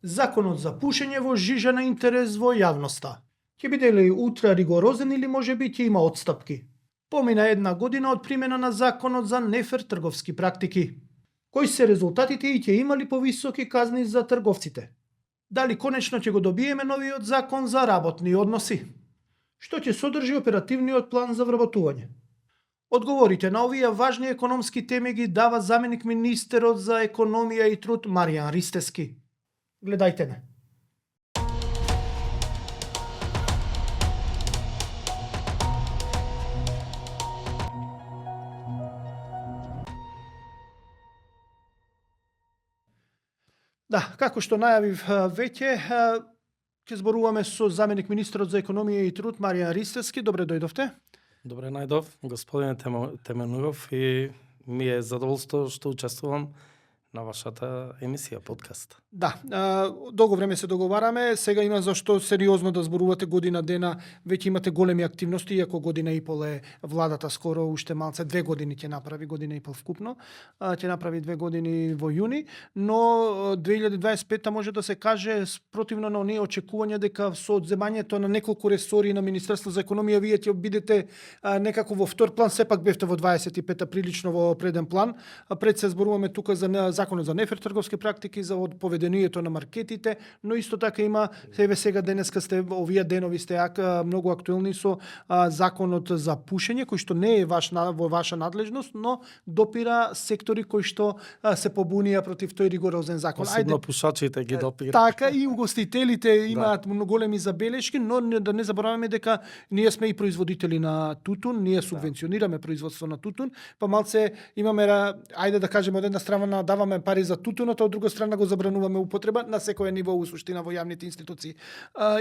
Законот за пушење во жижа на интерес во јавноста. Ќе биде ли утре ригорозен или можеби ќе има отстапки? Помина една година од примена на законот за нефер трговски практики. Кои се резултатите и ќе има ли повисоки казни за трговците? Дали конечно ќе го добиеме новиот закон за работни односи? Што ќе содржи оперативниот план за вработување? Одговорите на овие важни економски теми ги дава заменик министерот за економија и труд Маријан Ристевски. Гледајте ме. Да, како што најавив веќе, ќе зборуваме со заменик министерот за економија и труд Маријан Ристевски. Добре дојдовте. Добре најдов, господине Теменугов, и ми е задоволство што учествувам на вашата емисија, подкаст. Да, долго време се договараме, сега има зашто сериозно да зборувате година дена, веќе имате големи активности, иако година и пол е владата скоро, уште малце 2 години ќе направи, година и пол вкупно, ќе направи 2 години во јуни, но 2025 може да се каже спротивно на оние очекувања дека со одземањето на неколку ресори на Министерство за економија вие ќе бидете некако во втор план, сепак бевте во 25-та прилично во преден план. Пред се зборуваме тука за законот за нефер трговски практики, за поведението на маркетите, но исто така има сега денеска сте овие денови сте многу актуелни со законот за пушење, кој што не е во ваша надлежност, но допира сектори кои што се побунија против тој ригорозен закон. Посебно пушачите ги допира. Така и угостителите имаат многу големи забелешки, но да не забораваме дека ние сме и производители на тутун, ние субвенционираме производство на тутун, па малце имаме, ајде да кажеме, од една страна даваме пари за тутунот, од друга страна го забрануваме употреба на секој ниво у суштина во јавните институции.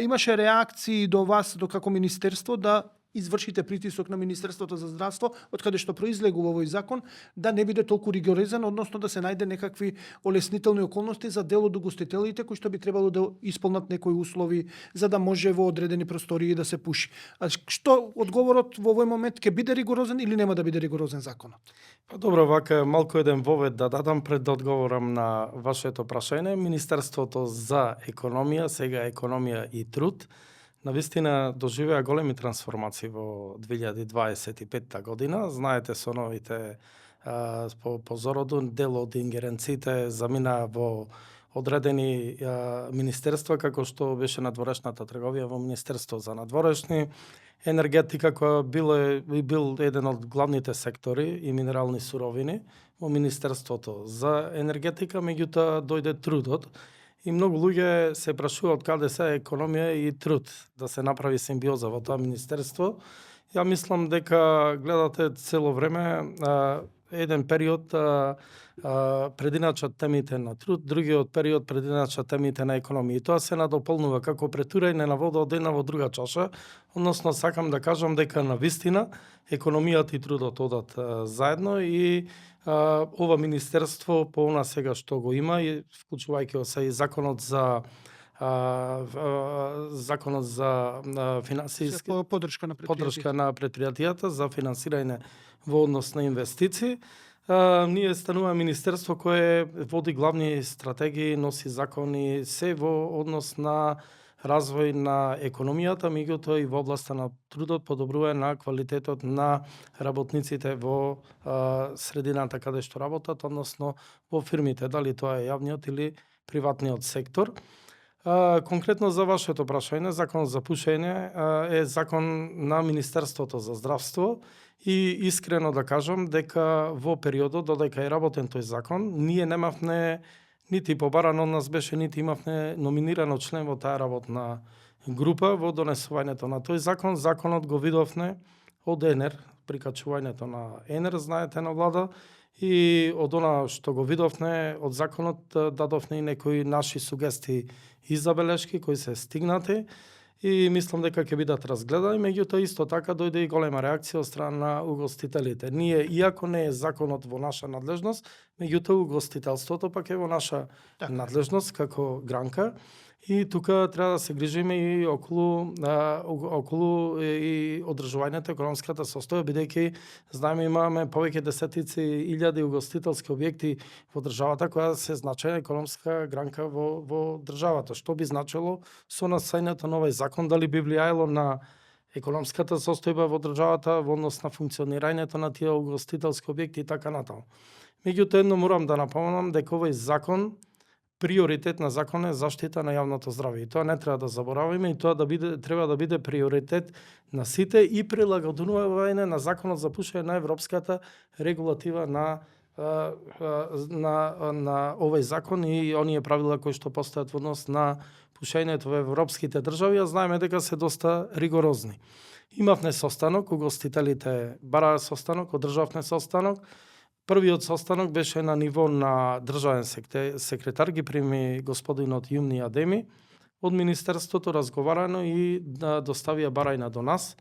Имаше реакции до вас, до како министерство, да извршите притисок на Министерството за здравство, од каде што произлегува овој закон, да не биде толку ригорозен, односно да се најде некакви олеснителни околности за дел од угостителите кои што би требало да исполнат некои услови за да може во одредени простории да се пуши. Што одговорот во овој момент ќе биде ригорозен или нема да биде ригорозен законот? Па добро, вака малку еден вовед да дадам пред да одговорам на вашето прашање. Министерството за економија, сега економија и труд, навистина доживеа големи трансформации во 2025 година. Знаете, со новите по зороду дел од ингеренциите замина во одредени министерства, како што беше надворешната трговија во Министерство за надворешни, енергетика која бил еден од главните сектори и минерални суровини во Министерството за енергетика, меѓутоа дојде трудот. И многу луѓе се прашуваат каде се економија и труд, да се направи симбиоза во тоа министерство. Ја мислам дека гледате цело време еден период прединачат темите на труд, другиот период прединачат темите на економија. И тоа се надополнува како претурање на вода од една во друга чаша, односно сакам да кажам дека навистина економијата и трудот одат заедно и ова министерство по она сега што го има, и вклучувајќи се и законот за финансиски поддршка на предпријатијата за финансирање во однос на инвестиции. Ние стануваме министерство кое води главни стратегии, носи закони, се во однос на развој на економијата, меѓутоа и во областа на трудот, подобрување на квалитетот на работниците во средината каде што работат, односно во фирмите, дали тоа е јавниот или приватниот сектор. Конкретно за вашето прашање, закон за пушење е закон на Министерството за здравство и искрено да кажам дека во периодот додека е работен тој закон, ние немавме нити побарано од нас беше, нити имавме номинирано член во таа работна група во донесувањето на тој закон. Законот го видовме од ЕНЕР, прикачувањето на ЕНЕР, знаете, на влада, и од она што го видовме од законот дадовме и некои наши сугестии и забелешки кои се стигнати. и мислам дека ќе бидат разгледани, меѓутоа исто така дојде и голема реакција од страна на угостителите. Ние, иако не е законот во наша надлежност, меѓутоа угостителството пак е во наша надлежност како гранка. И тука треба да се грижиме и околу и одржувањето економската состојба, бидејќи знаеме имаме повеќе десетици илјади угостителски објекти во државата која се значајна економска гранка во државата. Што би значило со насајното на овој закон, дали би влијаело на економската состојба во државата во однос на функционирањето на тие угостителски објекти и така натаму. Меѓутоа едно морам да напоменам дека овој закон, приоритет на закон е заштита на јавното здравје. И тоа не треба да забораваме, и тоа треба да биде приоритет на сите и прилагодување на законот за пушење на европската регулатива на овој закон и оние правила кои што постојат во однос на пушењето во европските држави, а знаеме дека се доста ригорозни. Имавме состанок, угостителите бараа состанок, одржавме состанок. Првиот состанок беше на ниво на државен секретар, ги прими господинот Јумни Адеми од Министерството, разговарано и да доставија барајна до нас,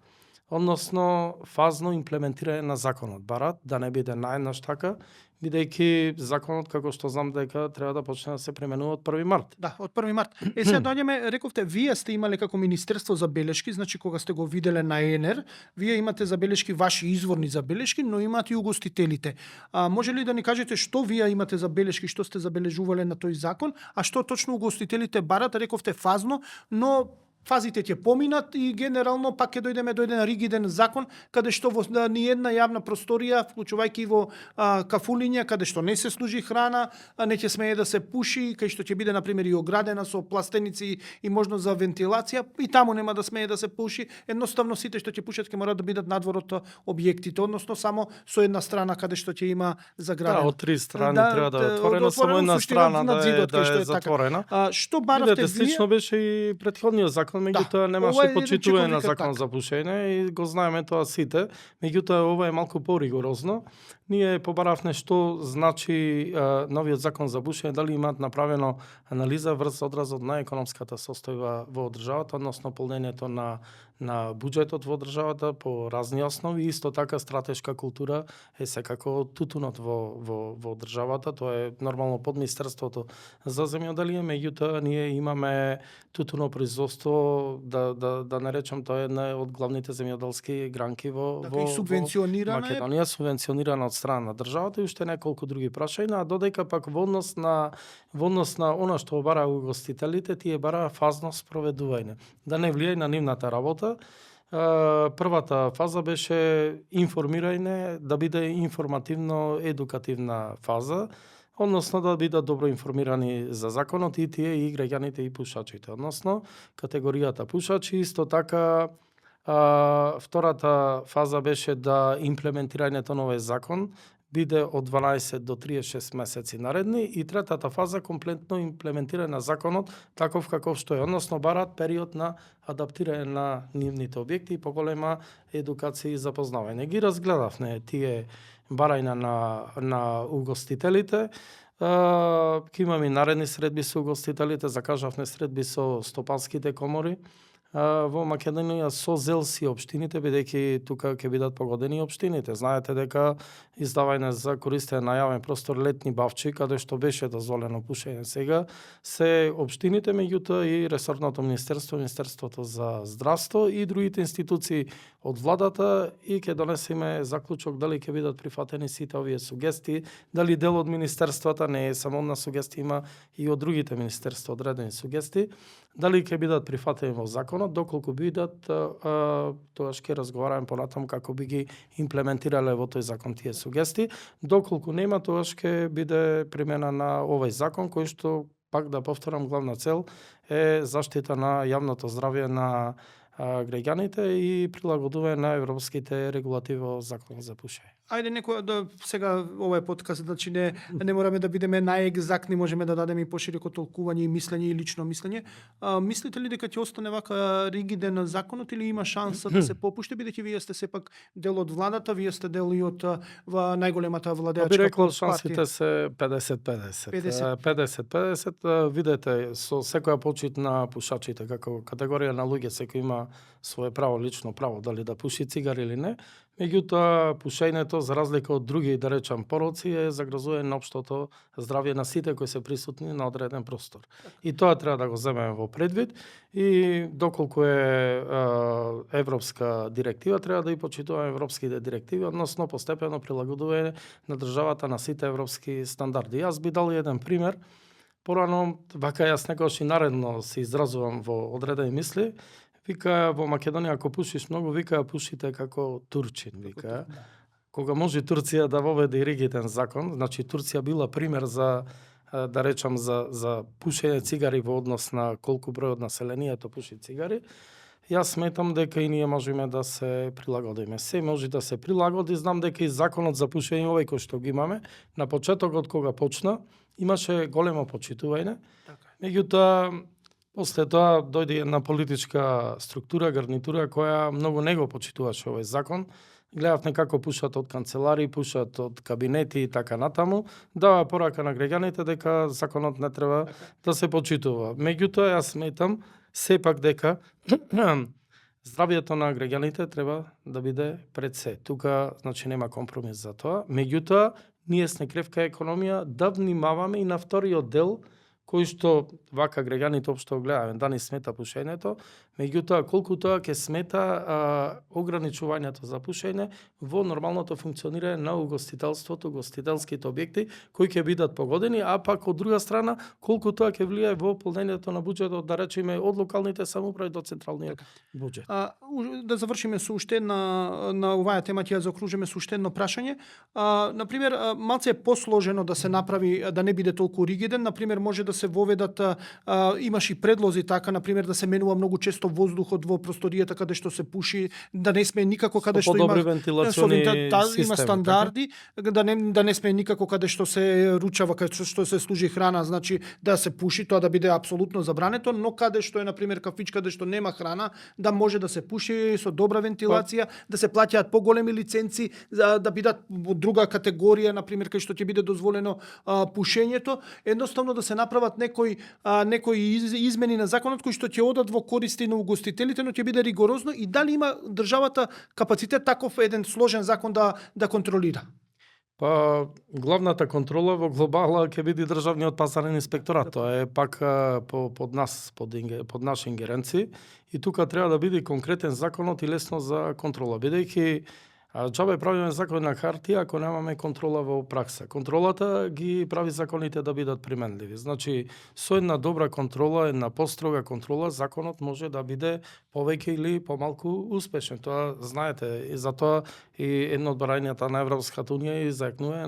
односно фазно имплементирање на законот. Барат да не биде наеднаш така, бидејќи законот, како што знам дека треба да почне да се применува од 1 март. Да, од 1 март. Сега доаѓаме, рековте, вие сте имале како Министерство забелешки, значи кога сте го виделе на ЕНР, вие имате забелешки, ваши изворни забелешки, но имате и угостителите. Може ли да ни кажете што вие имате забелешки, што сте забележувале на тој закон, а што точно угостителите барат? Рековте фазно, но фазите ќе поминат и генерално пак ќе дојде на ригиден закон каде што во ни една јавна просторија, вклучувајќи и во кафулиња каде што не се служи храна, не ќе смее да се пуши, кај што ќе биде на пример и оградена со пластеници и можност за вентилација, и таму нема да смее да се пуши. Едноставно сите што ќе пушат ќе мора да бидат надвор од објектите, односно само со една страна каде што ќе има заградено. Да, од 3 страни треба да е отворено, само една страна да е затворена. Што баравте вие? Слично беше и претходниот закон, меѓутоа немаше почитување на закон за пушење и го знаеме тоа сите. Меѓутоа ова е малку поригорозно. Ние побаравме што значи новиот закон за пушење, дали имаат направено анализа врз одразот на економската состојба во државата, односно полнењето на буџетот во државата по разни основи. Исто така стратешка култура е секако тутунот во државата. Тоа е нормално под Министерството за земјоделие, меѓутоа ние имаме тутуно производство, да не речам, тоа е една од главните земјоделски гранки во Македонија, субвенционирана од страна на државата и уште неколку други прашања, а додека пак во однос на она што бараа угостителите, тие бараа фазно спроведување. Да не влијае на нивната работа. Првата фаза беше информирање, да биде информативно-едукативна фаза, односно да бидат добро информирани за законот и тие и граѓаните и пушачите, односно категоријата пушачи. Исто така втората фаза беше да имплементирањето на овој закон биде од 12 до 36 месеци наредни и третата фаза комплетно имплементирање на законот таков каков што е, односно барат период на адаптирање на нивните објекти и поголема едукација и запознавање. Ги разгледавме тие барајна на угостителите. Ќе имаме наредни средби со угостителите, закажавме средби со стопанските комори во Македонија со ЗЕЛСИ општините, бидејќи тука ќе бидат погодени општините. Знаете дека издавање за користење на јавен простор летни бавчи, каде што беше дозволено пушење сега, се општините, меѓутоа и ресорното министерство, Министерството за здравство и другите институции од владата, и ќе донесеме заклучок дали ќе бидат прифатени сите овие сугестии, дали дел од министерствата, не е само на сугестии, има и од другите министерства одредени сугестии, дали ќе бидат прифатени во законот, доколку бидат, тогаш ќе разговараме понатаму како би ги имплементирале во тој закон тие сугестии. Доколку нема, тогаш ќе биде примена на овој закон, кој што, пак да повторам, главна цел е заштита на јавното здравје на граѓаните и прилагодување на европските регулативи во закон за пушење. Ајде некој да сега ова е подкаст, значи не мораме да бидеме најегзактни, можеме да дадеме и пошироко толкување и мислење и лично мислење. Мислите ли дека ќе остане вака ригиден законот или има шанса да се попушти, бидејќи вие сте сепак дел од владата, вие сте дел и од најголемата владеачка Би рекол партија? шансите се 50-50. 50-50, видете, со секоја почит на пушачите, како категорија на луѓе, секој има свое право, лично право, дали да пуши цигар или не. Меѓутоа, пушењето, за разлика од други, да речам, пороци, е загрозување на општото здравје на сите кои се присутни на одреден простор. И тоа треба да го земеме во предвид и доколку е европска директива, треба да и почитуваме европските директиви, односно постепено прилагодување на државата на сите европски стандарди. Јас би дал еден пример. Порано, вака јас некогаш и наредно се изразувам во одредени мисли, вика во Македонија ако пушиш многу, вика пушите како Турчин, вика. Кога може Турција да воведе ригиден закон, значи Турција била пример за да речам за пушење цигари во однос на колку број од населението пуши цигари. Јас сметам дека и ние можеме да се прилагодиме. Се може да се прилагоди, знам дека и законот за пушење овој кој што го имаме, на почетокот кога почна, имаше големо почитување. Меѓутоа, после тоа дојде една политичка структура, гарнитура која многу не го почитуваше овој закон. Гледав некако пушат од канцелари, пушат од кабинети и така натаму, дава порака на граѓаните дека законот не треба да се почитува. Меѓутоа, јас сметам сепак дека здравјето на граѓаните треба да биде пред се. Тука, значи, нема компромис за тоа. Меѓутоа, ние сме кревка економија да внимаваме и на вториот дел, кој што вака граѓаните општо гледаме, да ни смета пушењето, меѓутоа колку тоа ќе смета ограничувањето за пушење во нормалното функционирање на угостителството, угостителските објекти кои ќе бидат погодени, а пак од друга страна колку тоа ќе влијае во полнењето на буџетот, да речеме од локалните самоуправи до централниот буџет. Да завршиме со уште на оваа тема, ќе ја заокружиме со уште едно прашање. Например, малце е посложено да се направи, да не биде толку ригиден, например може да се воведат, имаш и предлози така, например да се менува многу често воздухот во просторијата каде што се пуши, да не сме никако каде што има вентилациони системи, има стандарди, да не сме никако каде што се ручава, каде што се служи храна, значи да се пуши, тоа да биде апсолутно забрането, но каде што е например кафич каде што нема храна, да може да се пуши со добра вентилација, да се плаќаат поголеми лиценци, да бидат во друга категорија, например кај што ќе биде дозволено пушењето, едноставно да се направат некои измени на законот кои што ќе одат во користи на угостителите, но ќе биде ригорозно и дали има државата капацитет таков еден сложен закон да контролира? Па, главната контрола во глобала ќе биде државниот пазарен инспекторат. Тоа е пак под нас, под наша ингеренција. И тука треба да биде конкретен законот и лесно за контрола, бидејќи џабе правиме закон на хартија ако немаме контрола во пракса. Контролата ги прави законите да бидат применливи. Значи, со една добра контрола, една построга контрола, законот може да биде повеќе или помалку успешен. Тоа знаете, и затоа и едно од барањата на Европската унија изакнува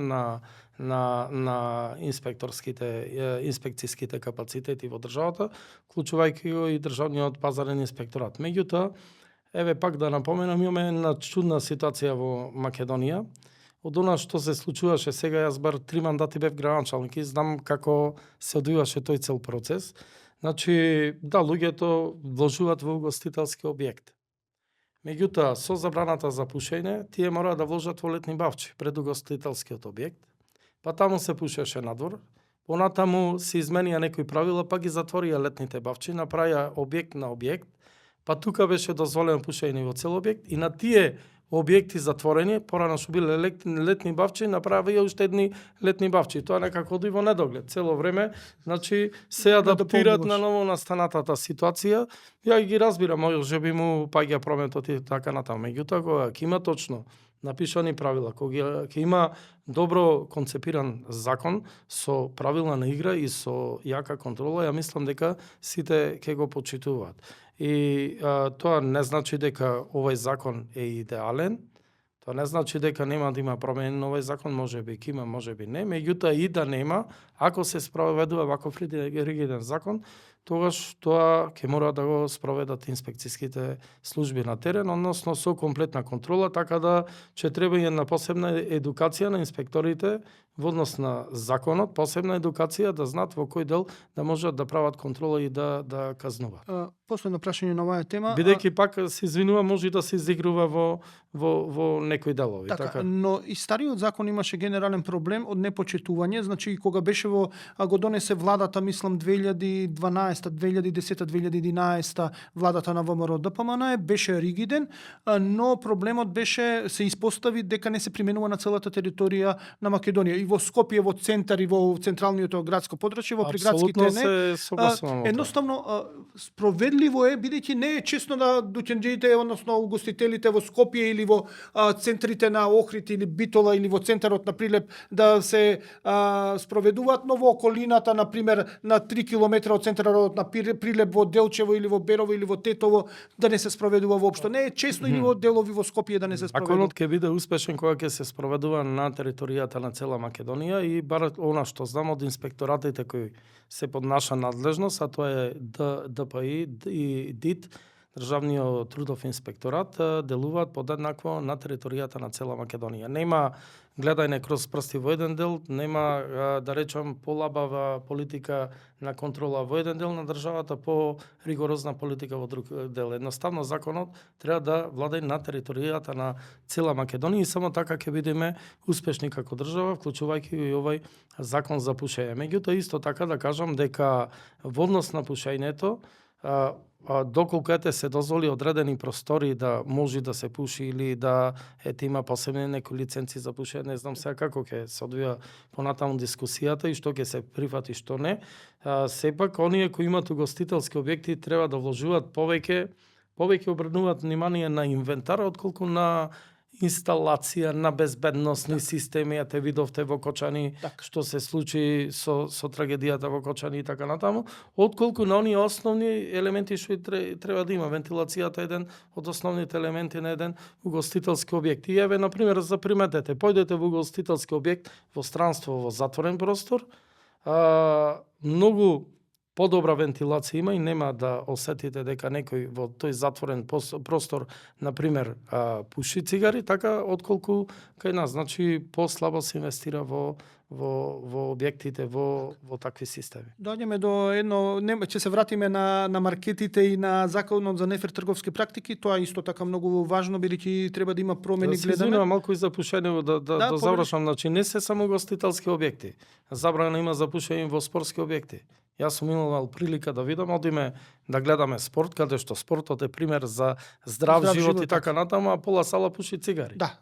на инспекцијските капацитети во државата, вклучувајќи го и државниот пазарен инспекторат. Меѓутоа, еве пак да напоменам, имаме една чудна ситуација во Македонија. Од она што се случуваше сега, јас бар 3 мандати бев градоначалник и знам како се одвиваше тој цел процес. Значи, да, луѓето вложуваат во угостителски објект. Меѓутоа, со забраната за пушење, тие мора да вложат во летни бавчи пред угостителскиот објект. Па таму се пушеше надвор. Понатаму се изменија некои правила, па ги затворија летните бавчи, направија објект на објект. Па тука беше дозволено пушење во цел објект и на тие објекти затворени, порано што биле летни бавчи, направија уште едни летни бавчи. Тоа некако оди во недоглед цело време, значи се адаптираат на ново настанатата ситуација. Ја ги разбирам, може би му паѓа прометот и така натаму. Меѓутоа, кога ќе има точно напишани правила, кога ќе има добро концепиран закон со правила на игра и со јака контрола, ја мислам дека сите ќе го почитуваат. И тоа не значи дека овој закон е идеален, тоа не значи дека нема да има промени на овој закон, може би ќе има, може би не, меѓутоа и да нема, ако се спроведува ваков ригиден закон, тогаш тоа ќе мора да го спроведат инспекцијските служби на терен, односно со комплетна контрола, така да ќе треба и една посебна едукација на инспекторите во однос на законот, посебна едукација да знаат во кој дел да можат да прават контрола и да казнуваат. Последно прашање на оваа тема. Бидејќи пак се извинува, може да се изигрува во некои делови. Така, но и стариот закон имаше генерален проблем од непочитување, значи и кога беше го донесе владата, мислам 2012, 2010, 2011 владата на ВМРО ДПМН беше ригиден, но проблемот беше се испостави дека не се применува на целата територија на Македонија, и во Скопје, во центар и во централниот градско подрачје, во приградските не. Се согласувам. Едноставно справедливо е, бидејќи не е чесно да дуќанџиите, односно угостителите во Скопје или во центрите на Охрид или Битола или во центарот на Прилеп да се спроведуваат, но во околината, на пример, на 3 километра од центарот на Прилеп, во Делчево или во Берово или во Тетово да не се спроведува воопшто. Не е чесно или во делови во Скопје да не се спроведува. Законот ќе биде успешен кога ќе се спроведува на територијата на цела Македонија и бар она што знам од инспекторатите кои се под наша надлежност, а тоа е ДПИ и ДИТ, Државниот трудов инспекторат, делуваат подеднакво на територијата на цела Македонија. Нема гледање кроз прсти во еден дел, нема, да речам, полабава политика на контрола во еден дел на државата, по-ригорозна политика во друг дел. Едноставно законот треба да владае на територијата на цела Македонија и само така ќе бидеме успешни како држава, вклучувајќи и овој закон за пушење. Меѓутоа исто така да кажам дека во однос на пушењето, доколку се дозволи одредени простори да може да се пуши или да има посебни некои лиценци за пушење, не знам сега како ќе се одвија понатаму дискусијата и што ќе се прифати, што не. Сепак, оние кои имат угостителски објекти треба да вложуваат повеќе обрнуваат внимание на инвентар, отколку на инсталација на безбедносни системи, а те видовте во Кочани, што се случи со трагедијата во Кочани и така натаму, отколку на оние основни елементи што треба да има. Вентилацијата е еден од основните елементи на еден угостителски објект. И еве, например, заприметете, појдете во угостителски објект во странство, во затворен простор, многу подобра вентилација има и нема да осетите дека некој во тој затворен простор, например, пуши цигари, така отколку кај нас. Значи, послабо се инвестира во објектите, во такви системи. Доаѓаме до едно, ќе се вратиме на маркетите и на законот за нефер трговски практики, тоа исто така многу важно, бидејќи треба да има промени гледаме. Да се извинувам малку и за пушење, да завршам, значи не се само гостителски објекти. Забрана има за пушење во спортски објекти. Јас сум имал прилика да видам, одиме да гледаме спорт, каде што спортот е пример за здрав живот и така натаму, а пола сала пуши цигари. Да,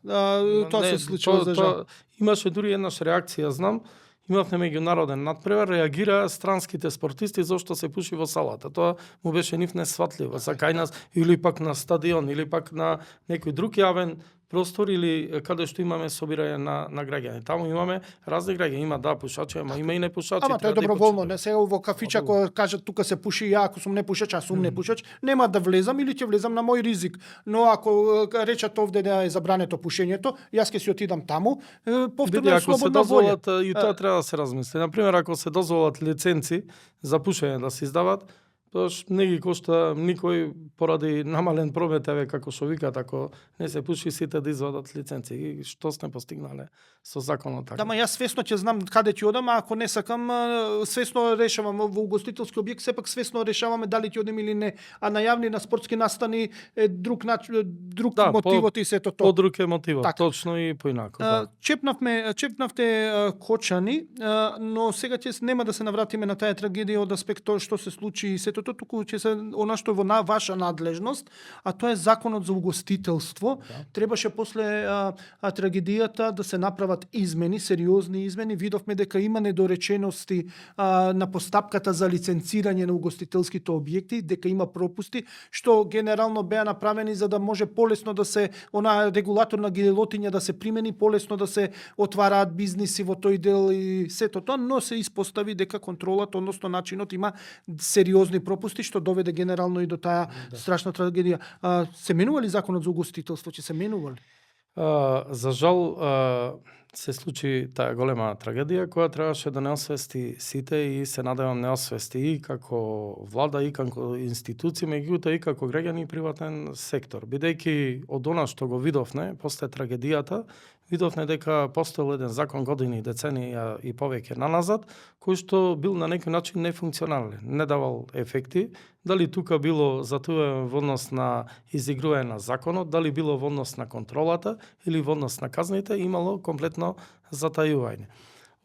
тоа се случува за жал. Имаше дури еднаш реакција, знам, имавме меѓународен надпревар, реагира странските спортисти зошто се пуши во салата. Тоа му беше нив несватливо. За кај нас или пак на стадион или пак на некој друг јавен простор или каде што имаме собирање на граѓани. Таму имаме разни граѓани, има пушачи, ама има и не пушачи. Ама тоа е доброволно, не сега во кафича кога кажат тука се пуши, ја ако сум не пушач, а сум не пушач, нема да влезам или ќе влезам на мој ризик. Но ако речат овде да е забрането пушењето, јас ќе си отидам таму, повторно е слободна волја. И тоа треба да се размисли. Например, ако се дозволат лиценци за пушење да се издават, тоаш не ги кошта никој поради намален промет, еве како што викат, ако не се пуши сите да извадат лиценци. И што сме постигнале со законот така? Да, ма јас свесно ќе знам каде ќе одам, а ако не сакам, свесно решавам во угостителски објект, сепак свесно решаваме дали ќе одам или не. А на јавни, на спортски настани е друг мотивот и сето тоа. Подруг е мотивот, така. Точно и поинако. Чепнавте Кочани, но сега нема да се навратиме на таа трагедија од аспект тоа што се случи и сето тоа, туку ќе се она што е во ваша надлежност, а тоа е законот за угостителство. Да. Требаше после трагедијата да се направат измени, сериозни измени. Видовме дека има недоречености на постапката за лиценцирање на угостителските објекти, дека има пропусти што генерално беа направени за да може полесно да се регулаторна гилотиња да се примени, полесно да се отвараат бизниси во тој дел и сето тоа, но се испостави дека контролата, односно начинот има сериозни пропусти што доведе генерално и до таа страшна трагедија. Се менува ли законот за угостителство? Ќе се менува ли? За жал, се случи таа голема трагедија која требаше да не освести сите и се надевам не освести и како влада и како институции, меѓутоа и како граѓани и приватен сектор. Бидејќи од она што го видовме после трагедијата, видовме дека постоел еден закон години, деценија и повеќе наназад, кој што бил на некој начин нефункционален, не давал ефекти. Дали тука било затоа во однос на изигрување на законот, дали било во однос на контролата или во однос на казните, имало комплетно затајување.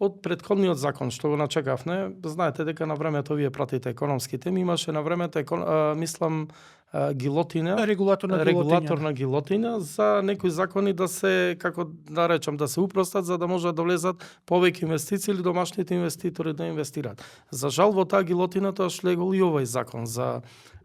Од претходниот закон што го начекавме, знаете дека на времето вие пратите економски теми, имаше на времето мислам гилотина, регулаторна гилотина за некои закони да се, како да речам, да се упростат за да можат да влезат повеќе инвестиции или домашните инвеститори да инвестираат. За жал во таа гилотина тоа шлегол и овој закон за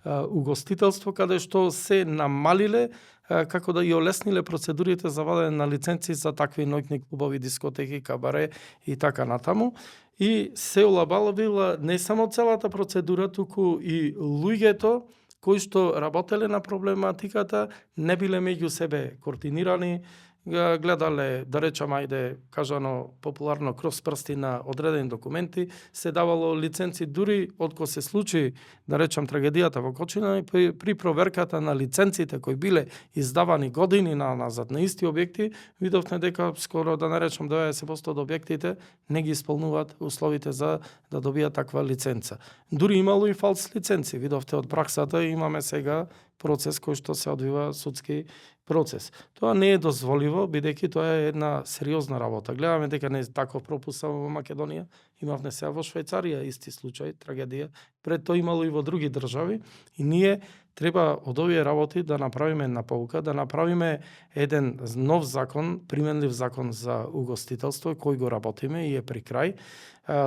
угостителство, каде што се намалиле како да ја олесниле процедурите за вадење на лиценци за такви ноќни клубови, дискотеки, кабаре и така натаму. И се олабавила не само целата процедура, туку и луѓето кои што работеле на проблематиката не биле меѓу себе координирани, гледале, да речам, ајде, кажано популарно, кроз прсти на одредени документи, се давало лиценци дури откако се случи, да речам, трагедијата во Кочина, при проверката на лиценците кои биле издавани години назад на исти објекти, видовме дека скоро, да не речам, 90% од објектите не ги исполнуваат условите за да добијат таква лиценца. Дури имало и фалс лиценци. Видовте од праксата, имаме сега процес кој што се одвива судски процес. Тоа не е дозволиво, бидејќи тоа е една сериозна работа. Гледаме дека не е таков пропуст само во Македонија, имавме сега во Швајцарија исти случај, трагедија. Пред тоа имало и во други држави и ние треба од овие работи да направиме една поука, да направиме еден нов закон, применлив закон за угостителство, кој го работиме и е при крај.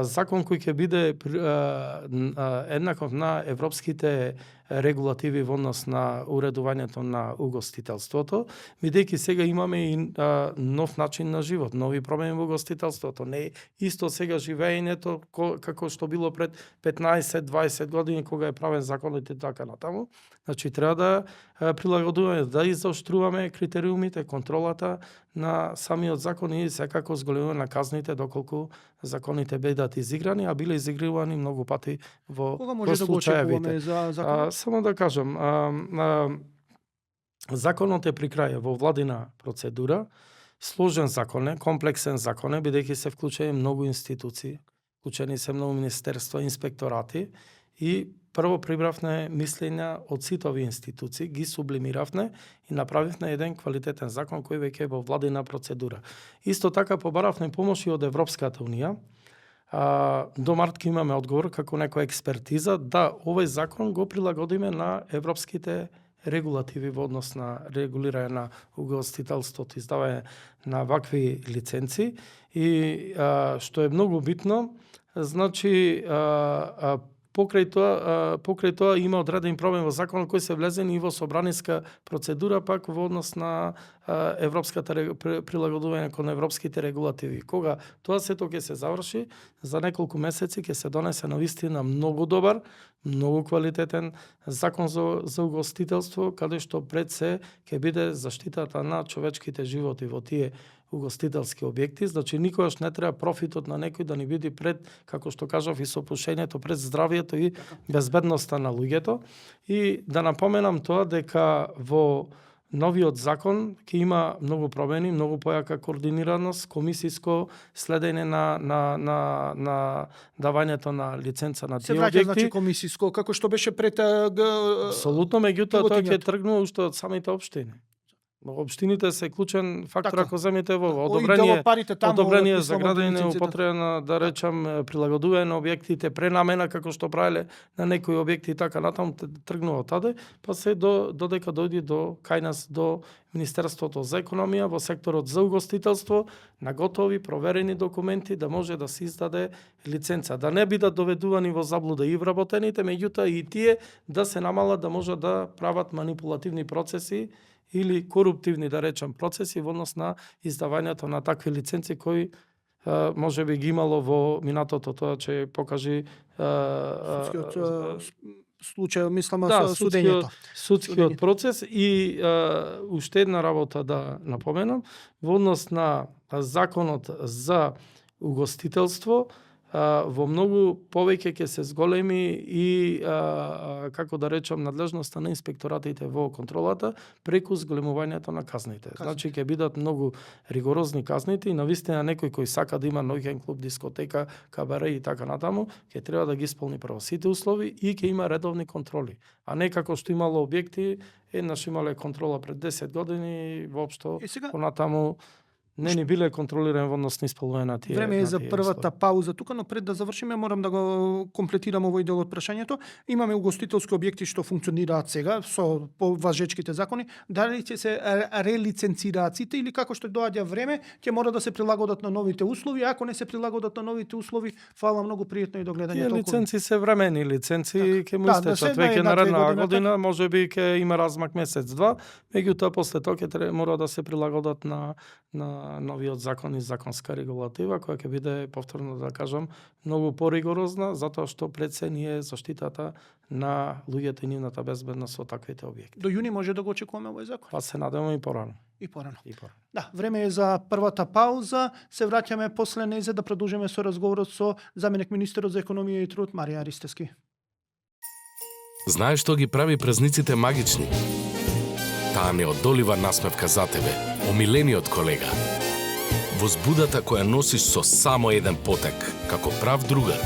Закон кој ќе биде еднаков на европските регулативи во однос на уредувањето на угостителството, бидејќи сега имаме и нов начин на живот, нови промени во угостителството. Не е исто сега живеењето како што било пред 15-20 години кога е правен законот и така натаму. Значи треба да прилагодуваме, да изоштруваме критериумите, контролата на самиот закон и секако зголемуваме на казните доколку законите бидат изиграни, а биле изигрувани многу пати во Кога може да го очекуваме за законот? Само да кажам, законот е при крај во владина процедура, сложен закон е, комплексен закон е, бидејќи се вклучени многу институции, вклучени се многу министерства, инспекторати и прво прибравме мислења од сите овие институции, ги сублимиравме и направивме еден квалитетен закон кој веќе е во владина процедура. Исто така побаравме помош и од Европската унија. До март ќе имаме одговор како некоја експертиза да овој закон го прилагодиме на европските регулативи во однос на регулирање на угостителството, издавање на вакви лиценци и што е многу битно, значи покрај тоа има одреден проблем во законот кој се влезени и во собраниска процедура пак во однос на европската прилагодување кон европските регулативи. Кога тоа сето ќе се заврши, за неколку месеци ќе се донесе навистина многу добар, многу квалитетен закон за угостителство, каде што пред се ќе биде заштитата на човечките животи во тие угостителски објекти, значи никогаш не треба профитот на некој да ни биде пред, како што кажав, и сопушењето пред здравието и безбедноста на луѓето. И да напоменам тоа дека во новиот закон ќе има многу промени, многу појака координираност, комисиско следење на давањето на лиценца на тие објекти. Се враќа значи комисиско, како што беше пред Апсолутно, меѓутоа тоа ќе тргнува уште од самите општини. Општините се клучен фактор Така. ако земете во одобрение за градење, употреба на, да речам, прилагодување на објектите, пренамена како што правеле на некои објекти и така натаму тргнува таде, па се додека дојде до кај нас до Министерството за економија во секторот за угостителство на готови проверени документи да може да се издаде лиценца, да не бидат доведувани во заблуда и вработените, меѓутоа и тие да се намалат да можат да прават манипулативни процеси или коруптивни, да речам, процеси во однос на издавањето на такви лиценци кои може би ги имало во минатото, тоа че покажи случај, мислам, со судењето. Судскиот процес и уште една работа да напоменам, во однос на законот за угостителство, во многу повеќе ќе се зголеми и како да речам надлежноста на инспекторатите во контролата преку зголемувањето на казните. Значи ќе бидат многу ригорозни казните и навистина некој кој сака да има ноќен клуб, дискотека, кабаре и така натаму, ќе треба да ги исполни прво сите услови и ќе има редовни контроли, а не како што имало објекти, еднаш имале контрола пред 10 години и воопшто понатаму не ни биле контролирани во однос на исполнување на тие. Време е за првата пауза тука, но пред да завршиме морам да го комплетирам овој дел од прашањето. Имаме угостителски објекти што функционираат сега со важечките закони, дали ќе се релиценцираат сите или како што доаѓа време ќе мора да се прилагодат на новите услови, ако не се прилагодат на новите услови, фала многу пријатно и до гледање. Тие лиценци се времени лиценци, ќе му истечат веќе наредна година, можеби ќе има размак месец-два, меѓутоа после тоа ќе мора да се прилагодат на новиот закон и законска регулатива, која ќе биде, повторно да кажам, многу поригорозна, затоа што пред се ни е заштитата на луѓето и нивната безбедност со таквите објекти. До јуни може да го очекуваме овој закон? Па се надеваме и порано. И порано. И порано. Да, време е за првата пауза. Се враќаме после незе да продолжиме со разговорот со заменик министерот за економија и труд Марија Ристевски. Знаеш што ги прави празниците магични? Таа неодолива насмевка за тебе, омилениот колега. Возбудата која носиш со само еден потек, како прав другар.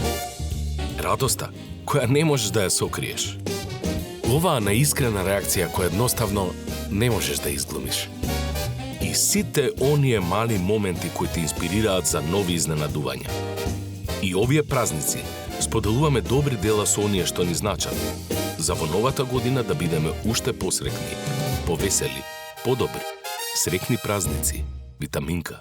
Радоста која не можеш да ја сокриеш. Оваа неискрена реакција која едноставно не можеш да изглумиш. И сите оние мали моменти кои те инспирираат за нови изненадувања. И овие празници споделуваме добри дела со оние што ни значат. За во новата година да бидеме уште посрекни, повесели, подобри. Срекни празници. Витаминка.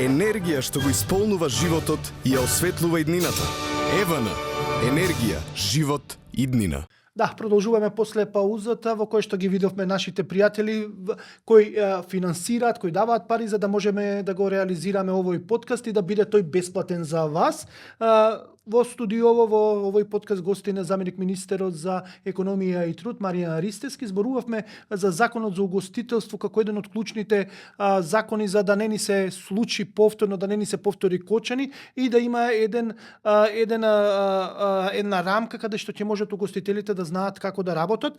Енергија што го исполнува животот и ја осветлува иднината. Евана. Енергија, живот, иднина. Да, продолжуваме после паузата во кој што ги видовме нашите пријатели кои финансираат, кои даваат пари за да можеме да го реализираме овој подкаст и да биде тој бесплатен за вас. Во студиово во овој подкаст гостина заменик министерот за економија и труд Марија Ристевски. Зборувавме за законот за угостителство како еден од клучните закони за да не ни се случи повторно, да не ни се повтори Кочани и да има една рамка каде што ќе можат угостителите да знаат како да работат.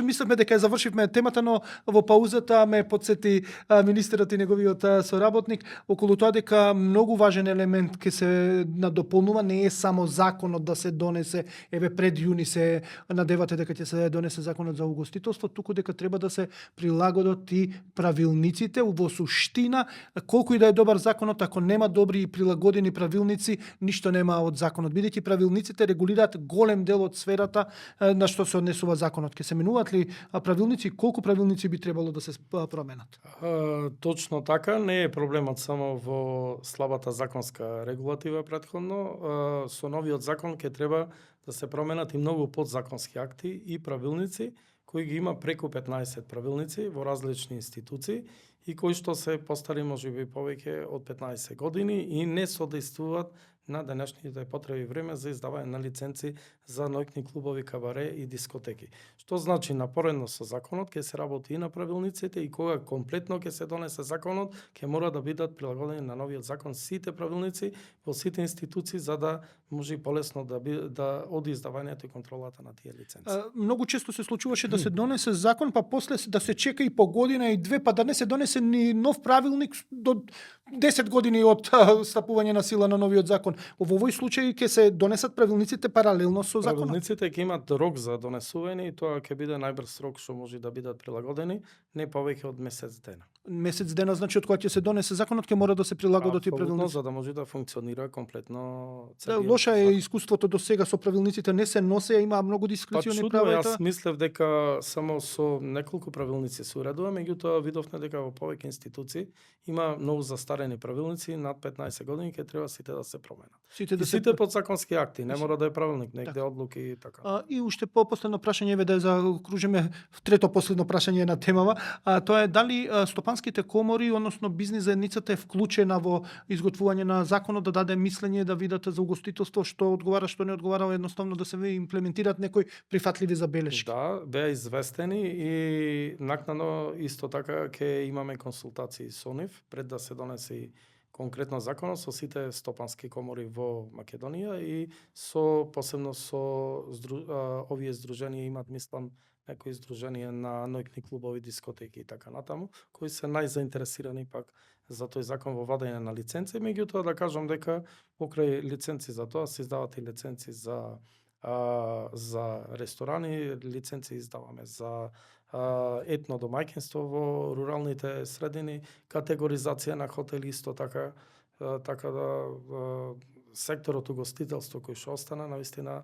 Мислевме дека ја завршивме темата, но во паузата ме подсети министерот и неговиот соработник околу тоа дека многу важен елемент ќе се надополнува, не е само законот да се донесе, еве пред јуни се надевате дека ќе се донесе законот за угостителство, туку дека треба да се прилагодат и правилниците во суштина. Колку и да е добар законот, ако нема добри и прилагодени правилници, ништо нема од законот, бидејќи правилниците регулираат голем дел од сферата на што се однесува законот. Ќе се менуваат ли правилници, колку правилници би требало да се променат? Точно така, не е проблемот само во слабата законска регулатива претходно. Со новиот закон ќе треба да се променат и многу подзаконски акти и правилници, кои ги има преку 15 правилници во различни институции и кои што се постари можеби повеќе од 15 години и не содействуваат на денешните потреби време за издавање на лиценци за ноќни клубови, кабаре и дискотеки. Што значи напоредно со законот ќе се работи и на правилниците и кога комплетно ќе се донесе законот, ќе мора да бидат прилагодени на новиот закон сите правилници во сите институции за да може и полесно да оди издавањето и контролата на тие лиценци. Многу често се случуваше да се донесе закон, па после да се чека и по година и две, па да не се донесе ни нов правилник до 10 години од стапување на сила на новиот закон. Во овој случај ќе се донесат правилниците паралелно со законот. Правилниците ќе имат рок за донесување и тоа ќе биде најбрз рок што може да бидат прилагодени, не повеќе од месец дена. Месец дена, значи од кога ќе се донесе законот ќе мора да се прилагодат и правилници. За да може да функционира комплетно Лоша е искуството до сега со правилниците, не се носе, има многу дискрециони права. Јас мислев дека само со неколку правилници се уредува, меѓутоа видовме дека во повеќе институции има многу застарени правилници, над 15 години ќе треба сите да се променат. Сите подзаконски акти, не мора да е правилник, негде одлуки и така. И уште последно прашање, еве да заокружиме трето последно прашање на темава, тоа е дали стопанските комори, односно бизнис заедницата е вклучена во изготвување на законот, да даде мислење, да видат за угостителство што одговара, што не одговара, едноставно да се имплементираат некои прифатливи забелешки. Да, беа известени и накнано исто така ќе имаме консултации со нив пред да се донесе и конкретно законот со сите стопански комори во Македонија и посебно со овие здруженија имат, мислам, некои здруженија на ноќни клубови, дискотеки и така натаму, кои се најзаинтересирани пак за тој закон во вадење на лиценци, меѓутоа да кажам дека покрај лиценци за тоа се издават и лиценци за ресторани, лиценци издаваме за етно домаќинство во руралните средини, категоризација на хотели исто така, така да секторот угостителство кој што остана навистина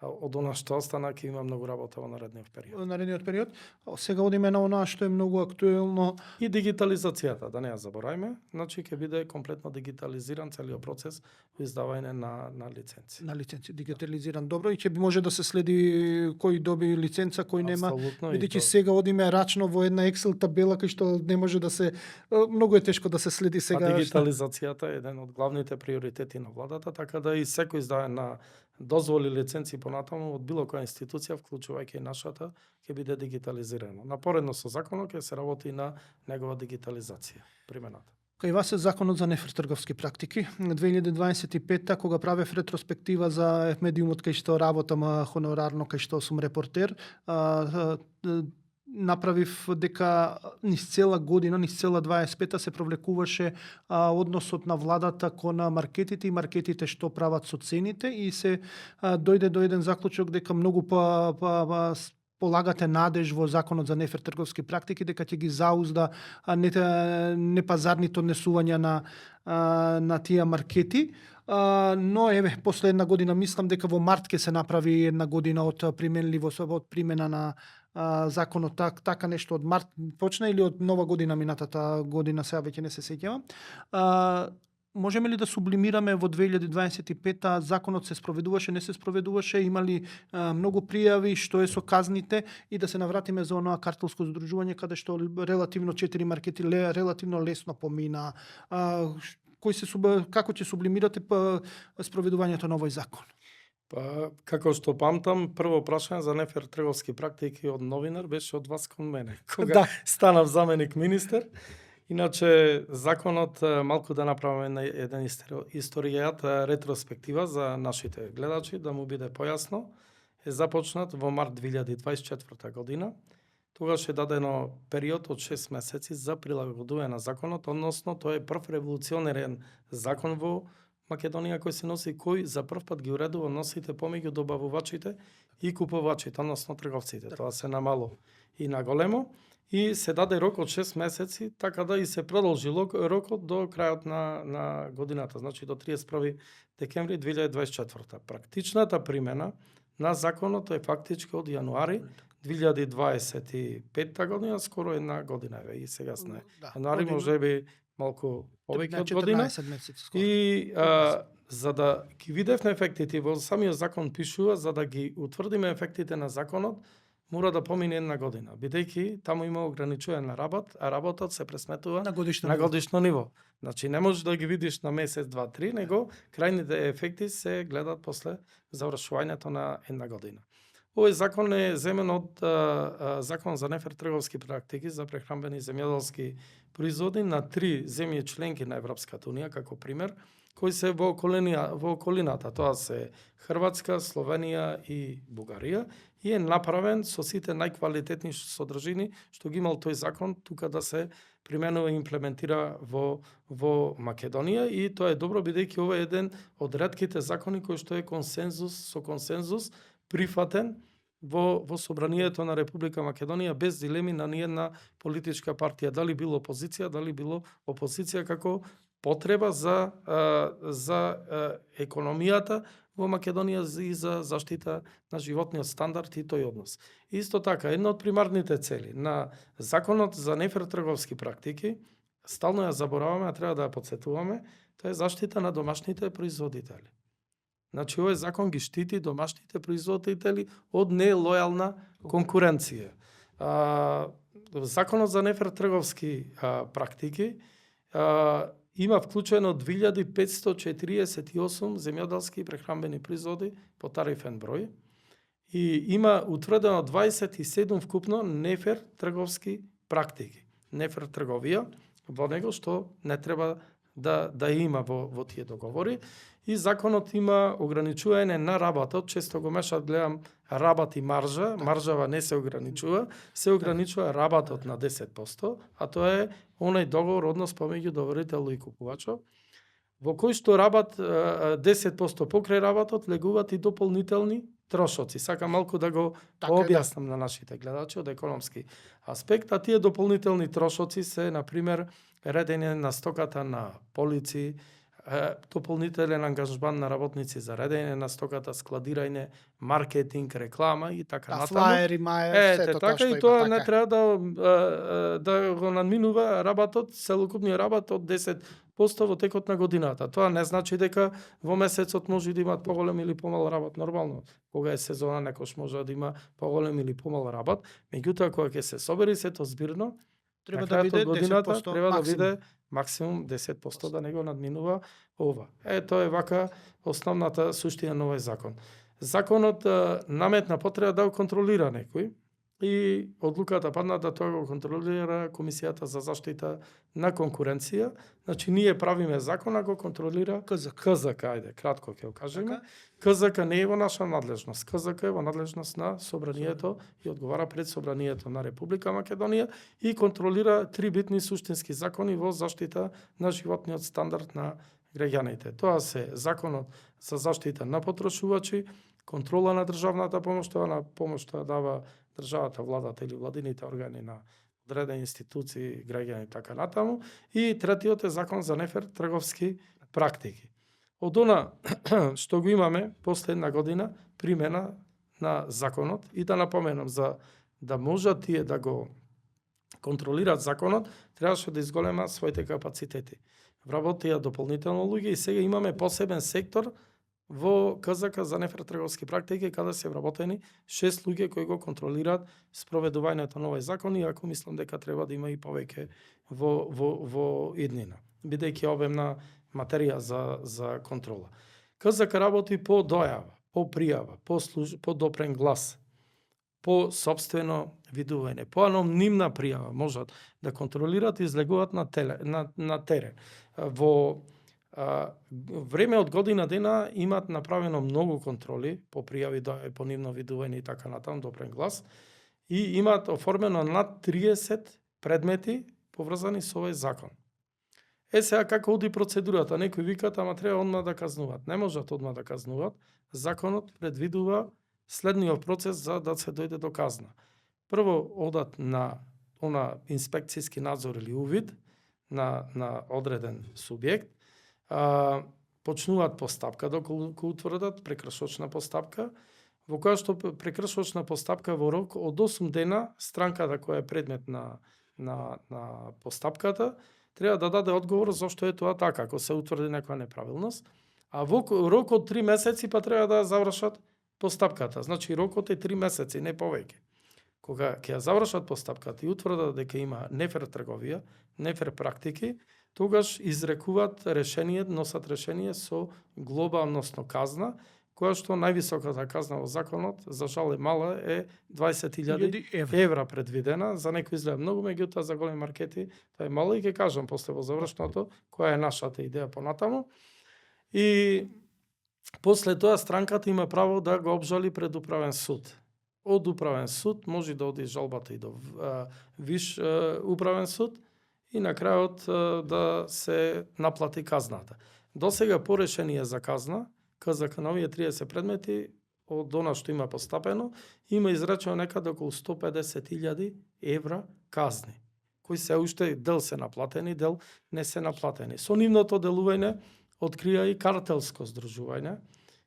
од она што остана ќе има многу работа во наредниот период. Во наредниот период. Сега одиме на она што е многу актуелно. И дигитализацијата, да не ја забораваме, значи ќе биде комплетно дигитализиран целиот процес во издавање на лиценци. На лиценци дигитализиран добро и ќе може да се следи кој доби лиценца, кој нема. Бидејќи сега одиме рачно во една Excel табела кај што не може да се многу е тешко да се следи сега. Дигитализацијата е еден од главните приоритети на владата, така да и секој издавање на дозволи, лиценци понатаму од било која институција, вклучувајќи и нашата, ќе биде дигитализирано. Напоредно со законот ќе се работи на негова дигитализација, примената. Кај вас е законот за нефртрговски практики. 2025 кога правев ретроспектива за медиумот кај што работам хонорарно, кај што сум репортер, направив дека низ цела година, низ цела 25-та се провлекуваше односот на владата кон маркетите и маркетите што прават со цените и се дојде до еден заклучок дека многу полагате надеж во законот за нефер трговски практики дека ќе ги заузда непазарните однесувања на тие маркети. Но еве после една година мислам дека во март ќе се направи една година од применливост, од примена на законот, така нешто од март почна или од нова година минатата година, сега веќе не се сеќавам. Можеме ли да сублимираме во 2025 законот се спроведуваше, не се спроведуваше, имали многу пријави, што е со казните и да се навратиме за оноа картелско здружување каде што релативно 4 маркети релативно лесно помина. Како ќе сублимирате спроведувањето на овој закон? Како што памтам, прво прашање за нефер трговски практики од новинар беше од вас кон мене, кога станав заменик министер. Иначе, законот, малку да направиме еден историјат, ретроспектива за нашите гледачи, да му биде појасно, е започнат во март 2024 година. Тогаш е дадено период од 6 месеци за прилагодување на законот, односно тој е прв револуционерен закон во Македонија кој се носи, кој за прв пат ги уредува односите помеѓу добавувачите и купувачите, односно трговците. Тоа се намало и наголемо и се даде рок од 6 месеци, така да и се продолжи рокот до крајот на годината, значи до 31 декември 2024. Практичната примена на законот е фактички од јануари 2025 година, скоро една година и сега сме. Јануари може би малку повеќе од година. И за да ги видевме ефектите, во самиот закон пишува, за да ги утврдиме ефектите на законот, мора да помине една година, бидејќи таму има ограничување на работ, а работот се пресметува На годишно на ниво. годишно ниво. Значи не можеш да ги видиш на месец, два, три, него крајните ефекти се гледат после завршувањето на една година. Овој закон е земен од Закон за нефер трговски практики за прехранбени земјоделски производи на 3 земји членки на Европската унија, како пример, кои се во околината. Тоа се Хрватска, Словенија и Бугарија и е направен со сите најквалитетни содржини што ги имал тој закон тука да се применува и имплементира во Македонија, и тоа е добро бидејќи ова е еден од ретките закони кој што е со консензус прифатен во собранието на Република Македонија без дилеми на ниедна политичка партија, дали било опозиција, дали било опозиција, како потреба за економијата во Македонија и за заштита на животниот стандард и тој однос. Исто така, една од примарните цели на Законот за нефер трговски практики, стално ја забораваме, а треба да ја подсетуваме, тоа е заштита на домашните производители. Значи, овој закон ги штити домашните производители од нелојална конкуренција. Законот за нефер трговски практики има вклучено 2548 земјоделски и прехранбени производи по тарифен број и има утврдено 27 вкупно нефер трговски практики. Нефер трговија во него што не треба да има во тие договори. И законот има ограничување на работот, често го мешат, гледам, работ и маржа, маржава не се ограничува, се ограничува работот на 10%, а тоа е онај договор однос помеѓу доверител и купувачот, во кој што работ 10% покрај работот легуваат и дополнителни трошоци. Сакам малку да го објаснам на нашите гледачи од економски аспект, а тие дополнителни трошоци се, например, редење на стоката на полици, дополнителен ангажман на работници за редење на стоката, складирање, маркетинг, реклама и така натаму. Флаери, мајер, сето тоа што има. И тоа не треба да го надминува работот, целокупниот работ од 10% во текот на годината. Тоа не значи дека во месецот може да имат поголем или помал работ. Нормално, кога е сезона, некош може да има поголем или помал работ, меѓутоа кога ќе се собери сето збирно, треба да биде 10% треба да максимум. биде максимум 10% да не го надминува ова. Тоа е вака основната суштина на овој закон. Законот наметна потреба да го контролира некој и одлуката падна да тоа го контролира Комисијата за заштита на конкуренција. Значи ние правиме закон, а го контролира КЗК, ајде, кратко ќе го кажеме. КЗК не е во наша надлежност. КЗК е во надлежност на собранието и одговара пред собранието на Република Македонија и контролира 3 битни суштински закони во заштита на животниот стандард на граѓаните. Тоа се Законот за заштита на потрошувачи, контрола на државната помош, тоа на помош тоа дава државата, владата или владините органи на одредени институции, граѓани и така натаму. И третиот е Закон за нефер трговски практики. Од она што го имаме после една година примена на законот, и да напоменам, за да можат тие да го контролираат законот, требаше да изголема своите капацитети. Вработија дополнително луѓе и сега имаме посебен сектор во КЗК за нефер трговски практики, каде се вработени 6 луѓе кои го контролираат спроведувањето на овој закон, и ако мислам дека треба да има и повеќе во иднина, бидејќи обемна материја за контрола. КЗК работи по дојава, по пријава, по допрен глас, по собствено видување, по анонимна пријава можат да контролираат и излегуваат на терен. Во време од година дена имаат направено многу контроли по пријави, по нивно видување и така натаму, допрен глас, и имаат оформено над 30 предмети поврзани со овој закон. Сега како оди процедурата? Некои викаат, ама треба одма да казнуваат. Не можат одма да казнуваат. Законот предвидува следниот процес за да се дојде до казна. Прво одат на инспекцијски надзор или увид на одреден субјект, почнуваат постапка доколку утврдат прекршочна постапка, во која што прекршочна постапка во рок од 8 дена странката која е предмет на постапката треба да даде одговор зошто е тоа така, ако се утврди некоја неправилност, а во рок од 3 месеци па треба да завршат постапката. Значи рокот е 3 месеци, не повеќе. Кога ќе ја завршат постапката и утврдат дека има нефер трговија, нефер практики, тогаш изрекуваат решение, носат решение со глоба, односно казна, која што највисоката казна во законот, за жал е мала, е 20.000 евра предвидена. За некои изгледа многу, меѓутоа за големи маркети тоа е мало и ќе кажам после во завршното која е нашата идеја понатаму. И после тоа странката има право да го обжали пред управен суд. Од управен суд може да оди жалбата и до виш управен суд и на крајот да се наплати казната. Досега по решение за казна, КЗК на овие 30 предмети, од она што има постапено, има изречено некаде околу 150.000 евра казни, кои се уште дел се наплатени, дел не се наплатени. Со нивното делување открија и картелско здружување.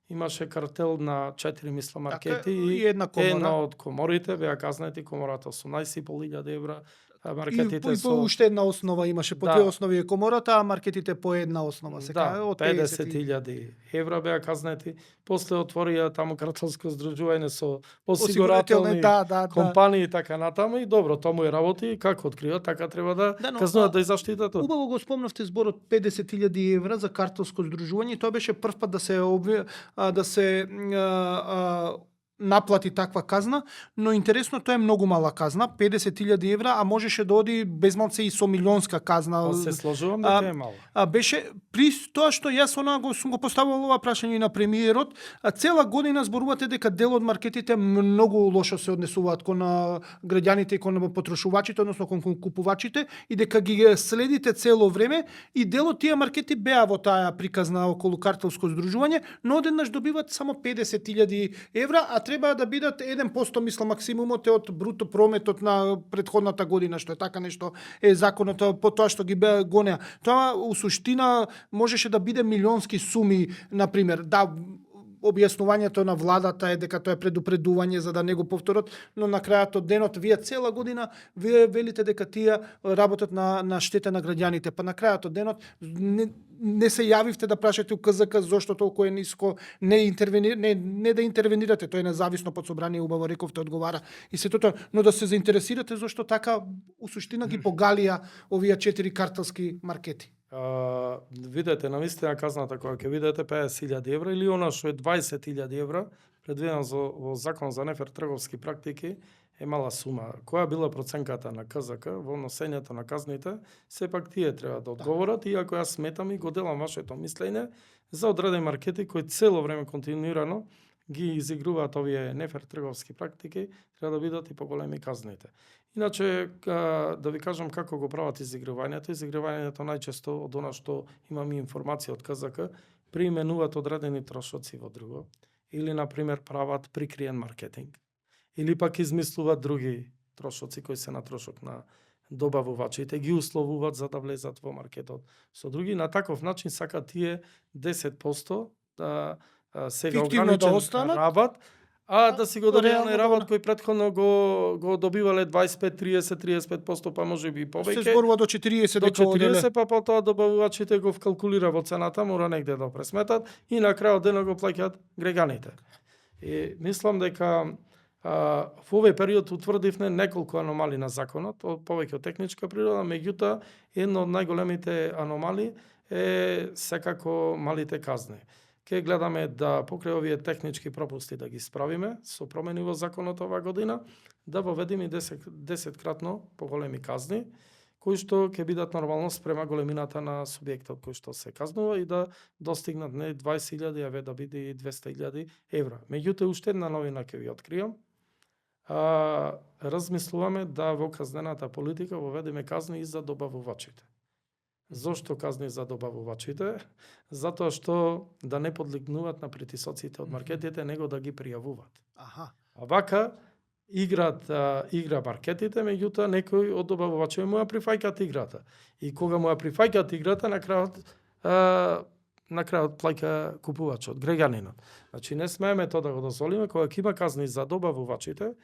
Имаше картел на 4 мисла маркети и една комора. Една од коморите беа казнети, комората 18.500 евра, маркетите и по уште една основа имаше, по две основи е комората, а маркетите по една основа се кај од 50.000 евра беа казнети. После отворија таму картелско здружување со осигурателни компании и така натаму и добро, тоа му е работи, како открива, така треба да казнуваат да заштитат. Убаво го спомнавте зборот 50.000 евра за картелско здружување, тоа беше прв пат да се наплати таква казна, но интересно тоа е многу мала казна, 50.000 евра, а можеше да оди безмалце и со милионска казна. Се сложувам дека е мало. Беше при тоа што јас сум го поставувал ова прашање на премиерот, цела година зборувате дека дел од маркетите многу лошо се однесуваат кон граѓаните и кон потрошувачите, односно кон купувачите и дека ги следите цело време и дел од тие маркети беа во таа приказна околу картелско здружување, но одеднаш добиваат само 50.000 евра, а треба да бидат 1%, мисла, максимумот е од бруто прометот на претходната година, што е така нешто е законот по тоа што ги гонеа. Тоа у суштина можеше да биде милионски суми, на пример. Да, објаснувањето на владата е дека тоа е предупредување за да не го повторат, но на крајот од денот вие цела година вие велите дека тие работат на штета на граѓаните, па на крајот од денот не се јавивте да прашате у КЗК зошто толку е ниско, не да интервенирате, тоа е независно под собрание, убаво рековте, одговара и сето тоа, но да се заинтересирате зошто така у суштина ги погалија овие 4 картелски маркети. Видете, навистина казната која ќе видите 50.000 евра или она што е 20.000 евра, предвидено во закон за нефер трговски практики, е мала сума. Која била проценката на КЗК во носењето на казните, сепак тие треба да одговорат, иако јас сметам и го делам вашето мислење за одредени маркети кои цело време континуирано ги изигруваат овие нефер трговски практики, треба да бидат и поголеми казните. Иначе, да ви кажам како го прават изигрувањето. Изигрувањето најчесто од она што имаме информација од КЗК, приименуваат одредени трошоци во друго, или, например, прават прикриен маркетинг, или пак измислуваат други трошоци кои се на трошок на добавувачите, ги условуваат за да влезат во маркетот. Со други, на таков начин сакаат тие 10% да сега ограничен рабат, да си го добивале работ кој претходно го добивале 25-30-35%, па може би и повеќе. Се зборува до 40 до 40, па потоа добавувачите го вкалкулира во цената, мора негде да пресметат и на крајот денот го плаќаат граѓаните. И мислам дека во овој период утврдивме неколку аномалии на законот, повеќе од техничка природа, меѓутоа една од најголемите аномалии е секако малите казни. Ке гледаме да покрај овие технички пропусти да ги справиме со промени во законот оваа година, да воведеме 10-кратно поголеми казни, кои што ќе бидат нормално спрема големината на субјектот кој што се казнува и да достигнат не 20.000, а да биде и 200.000 евра. Меѓутоа, уште една новина ќе ви откриам. Размислуваме да во казнената политика воведеме казни и за добавувачите. Зошто казни за добавувачите? Затоа што да не подлегнуваат на притисоците од маркетите, него да ги пријавуваат. А вака игра маркетите, меѓутоа некој од добавувачите му ја прифаќаат играта. И кога му ја прифаќаат играта, на крајот плаќа купувачот, граѓанинот. Значи не смееме тоа да го дозволиме, кога ќе има казни за добавувачите,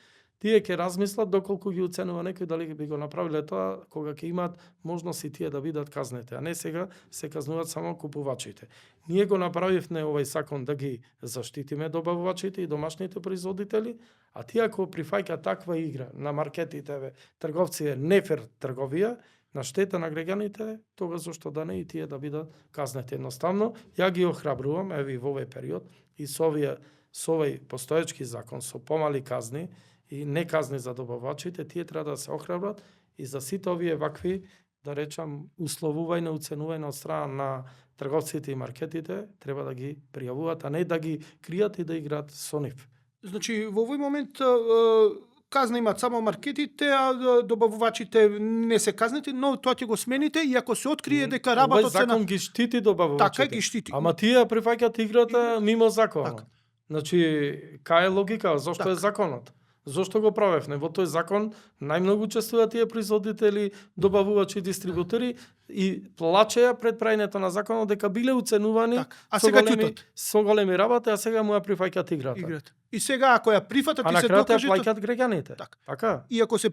тие ќе размислат доколку ги оценува некој дали би го направиле тоа кога ќе имаат можност и тие да бидат казнете, а не сега се казнуваат само купувачите. Ние го направивме овој закон да ги заштитиме добавувачите и домашните производители, а тие ако прифаќа таква игра на маркетите, трговци е нефер трговија, на штета на граѓаните, тога зошто да не и тие да бидат казнети. Едноставно, ја ги охрабрувам, еви во овој период, и со овој постоечки закон, со помали казни и не казни за добавачите, тие треба да се охрабрат и за сите овие вакви, да речам, условување, оценување од страна на трговците и маркетите, треба да ги пријавуваат, а не да ги кријат и да играат со нив. Значи, во овој момент казна имаат само маркетите, а добавувачите не се казнети, но тоа ќе го смените и ако се открие дека работот се Овој закон ги штити добавувачите. Така ги штити. Ама тие прифаќаат играта мимо законот. Така. Значи, кај е логика? Зошто е законот? Зошто го правевме? Во тој закон најмногу учествуваат тие производители, добавувачи, дистрибутери и плачеа пред прајањето на законот дека биле оценувани А сега ќутат. со големи работи, а сега му ја прифаќаат играта. И сега ако ја прифатат А и на се крајот ја докаже плаќаат граѓаните. Така. Така. и ако се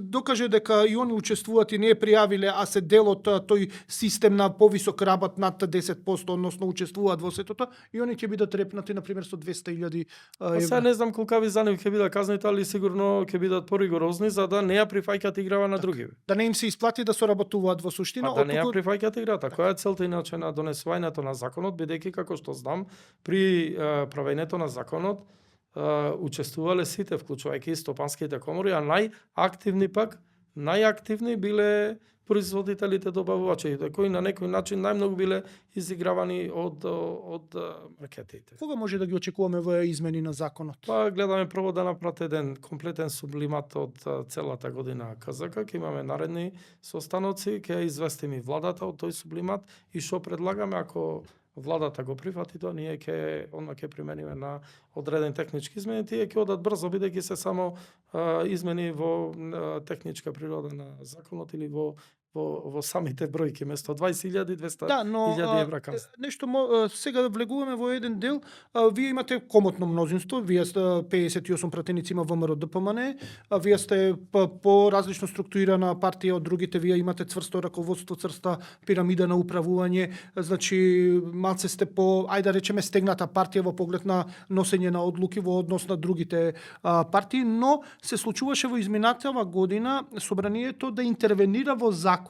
докаже дека и они учествуваат и не е пријавиле, а се дел од тој систем на повисок работ над 10%, односно учествуваат во сето тоа, и они ќе бидат репнати на пример со 200.000 Па сега евра. не знам колкави за нив ќе бидат казните, али сигурно ќе бидат поригорозни за да не ја прифаќаат играва на други. Да не им се исплати да соработуваат во суштина, Па да не ја оттуку прифаќаат играта. Која е целта иначе на донесувањето на законот, бидејќи како што знам, при правењето на законот учествувале сите, вклучувајќи и стопанските комори, а најактивни биле производителите добавувачи, кои на некој начин најмногу биле изигравани од маркетите. кога може да ги очекуваме во измени на законот? Па гледаме прво да направи еден комплетен сублимат од целата година КЗК, ќе имаме наредни состаноци, ќе известиме и владата од тој сублимат и што предлагаме ако владата го прифати тоа, ние ќе примениме на одреден технички измени, тие ќе одат брзо бидејќи се само измени во техничка природа на законот или во самите бројки, место 20.000, 200.000 евра казна. Нешто сега влегуваме во еден дел, вие имате комотно мнозинство, вие сте 58 пратеници има ВМРО ДПМН, вие сте по различно структурирана партија од другите, вие имате цврсто раководство, цврста пирамида на управување, значи малце сте по, ајде да речеме, стегната партија во поглед на носење на одлуки во однос на другите партии, но се случуваше во изминатава година собранието да интервенира во закони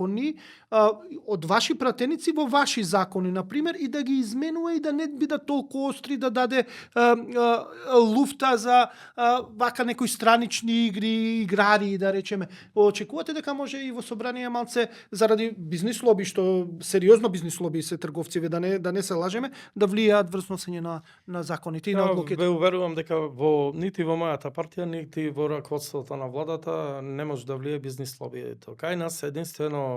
од ваши пратеници во ваши закони, например, и да ги изменува и да не бидат толку остри, да даде луфта за вака некои странични игри, играри, да речеме. Очекувате дека може и во собрание малце заради бизнис лоби, што сериозно бизнис лоби се трговци, да не се лажеме, да влијаат врз носење на законите и на одлуките? Ве уверувам дека нити во мојата партија, нити во раководството на владата не може да влие бизнис лобието. Кај нас единствено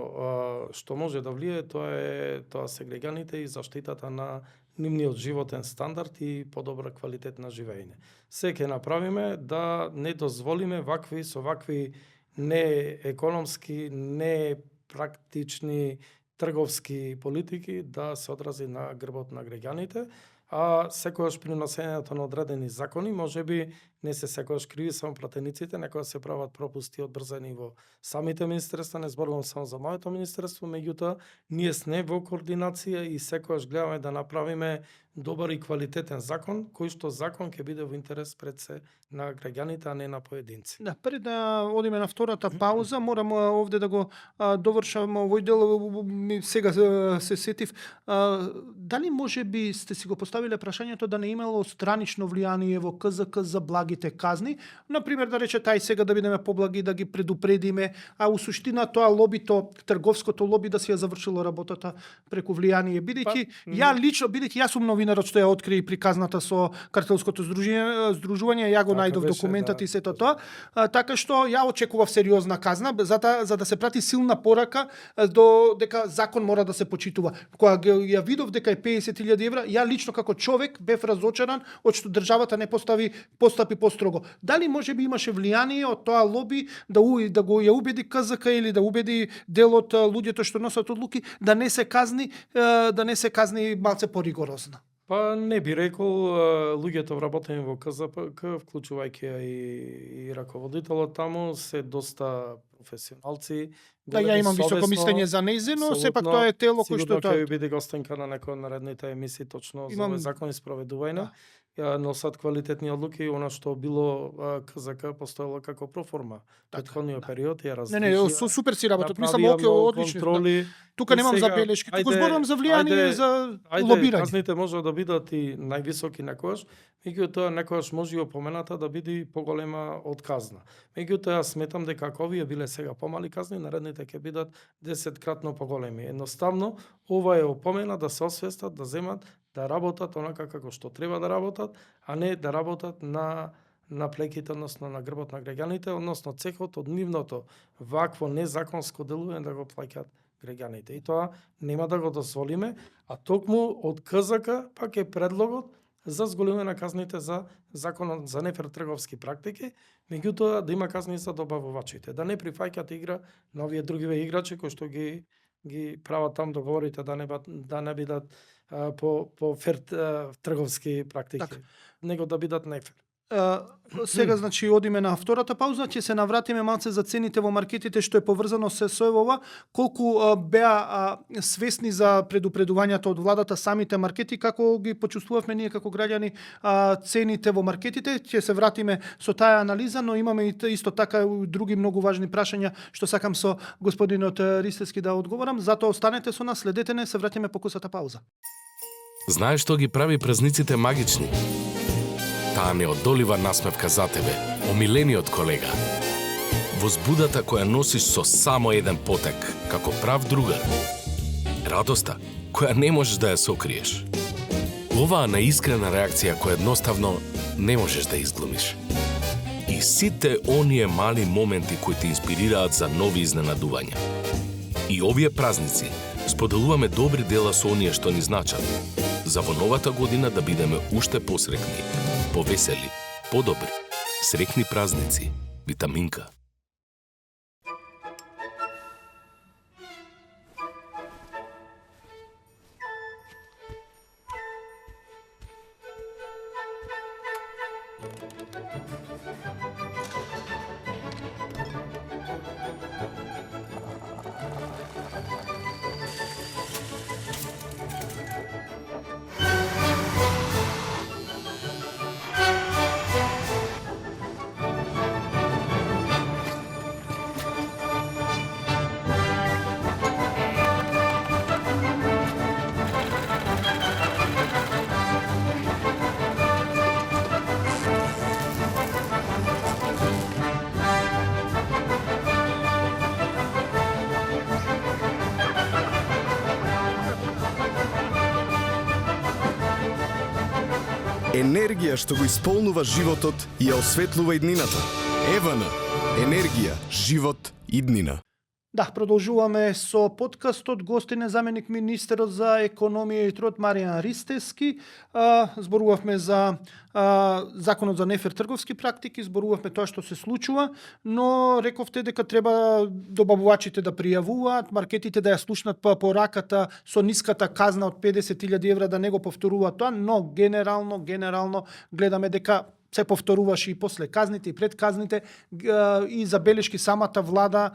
што може да влие, тоа се граѓаните и заштитата на нивниот животен стандард и подобра квалитет на живење. Се ќе направиме да не дозволиме со вакви неекономски, непрактични трговски политики да се одрази на грбот на граѓаните, а секогаш при носењето на одредени закони, можеби не се секогаш криви само пратениците, некогаш се прават пропусти одбрзани во самите министерства, не зборувам само за моето министерство, меѓутоа ние сме во координација и секогаш гледаме да направиме добар и квалитетен закон, кој што закон ќе биде во интерес пред се на граѓаните, а не на поединци. Да, пред да одиме на втората пауза, морам овде да го довршам овој дел, сега се сетив. Дали може би сте си го поставиле прашањето да не имало странично влијание во КЗК за благите казни? Например, да рече тај сега да бидеме поблаги, да ги предупредиме, а у суштина тоа лобито, трговското лоби да си ја завршило работата преку влијание. Бидејќи јас сум новинарот што ја откри приказната со картелското здружување, ја го најдов документот и сето тоа, така што ја очекував сериозна казна за да се прати силна порака дека закон мора да се почитува. Кога ја видов дека е 50.000 евра, ја лично како човек бев разочаран од што државата не постапи построго. Дали можеби имаше влијание од тоа лоби да ја убеди КЗК или да убеди дел од луѓето што носат одлуки да не се казни малце поригорозно? Па не би рекол, луѓето вработени во КЗПК, вклучувајќи и раководителот таму, се доста професионалци. Да, ја имам високо мислење за нејзе, но сепак тоа е тело кој што Сигурно тоа... ќе биде гостенка на некој од наредните емисии точно за Имам- овој закон и спроведување. Носат квалитетни одлуки, она што било КЗК постоело како проформа. Претходниот период ја Не, не, различија. супер си работат. Мислам, направија оке, многу одлични. контроли. Тука И немам сега, забелешки, туку ајде- зборувам за влијание, ајде- за Ајде, лобирање. казните може да бидат и највисоки некојаш, меѓутоа некојаш може и опомената да биде поголема од казна. Меѓутоа јас сметам дека ако овие биле сега помали казни, наредните ќе бидат 10-кратно поголеми. Едноставно, ова е опомена да се освестат, да земат, да работат онака како што треба да работат, а не да работат на плеките, односно на грбот на граѓаните, односно цехот од нивното вакво незаконско делување да го плаќаат граѓаните. И тоа нема да го дозволиме, а токму од КЗК пак е предлогот за зголемување на казните за законот за нефер трговски практики, меѓутоа да има казни за добавувачите, да не прифаќаат игра на овие другиве играчи кои што ги прават там договорите да не бидат по фер трговски практики, Така. него да бидат нефер. Сега, значи, одиме на втората пауза, ќе се навратиме малце за цените во маркетите, што е поврзано со ова, колку беа свесни за предупредувањето од владата самите маркети, како ги почувствувавме ние како граѓани цените во маркетите. Ќе се вратиме со таа анализа, но имаме и исто така и други многу важни прашања што сакам со господинот Ристевски да одговорам. Затоа останете со нас, следете не, се вратиме по кусата пауза. Знаеш што ги прави празниците магични? Таа неодолива насмевка за тебе, омилениот колега. Возбудата која носиш со само еден потек, како прав другар. Радоста која не можеш да ја сокриеш. Оваа неискрена реакција која едноставно не можеш да изглумиш. И сите оние мали моменти кои те инспирираат за нови изненадувања. И овие празници споделуваме добри дела со оние што ни значат. За во новата година да бидеме уште посрекни, повесели, подобри. Срекни празници. Витаминка. Енергија што го исполнува животот и ја осветлува иднината. Евана. Енергија, живот, иднина. Да, продолжуваме со подкастот. Гостин е заменик министерот за економија и труд Маријан Ристевски. Зборувавме за законот за нефер трговски практики, зборувавме тоа што се случува, но рековте дека треба добавувачите да пријавуваат, маркетите да ја слушнат пораката со ниската казна од 50.000 евра да не го повторуваат тоа, но генерално гледаме дека се повторуваше и после казните и пред казните и забелешки самата влада,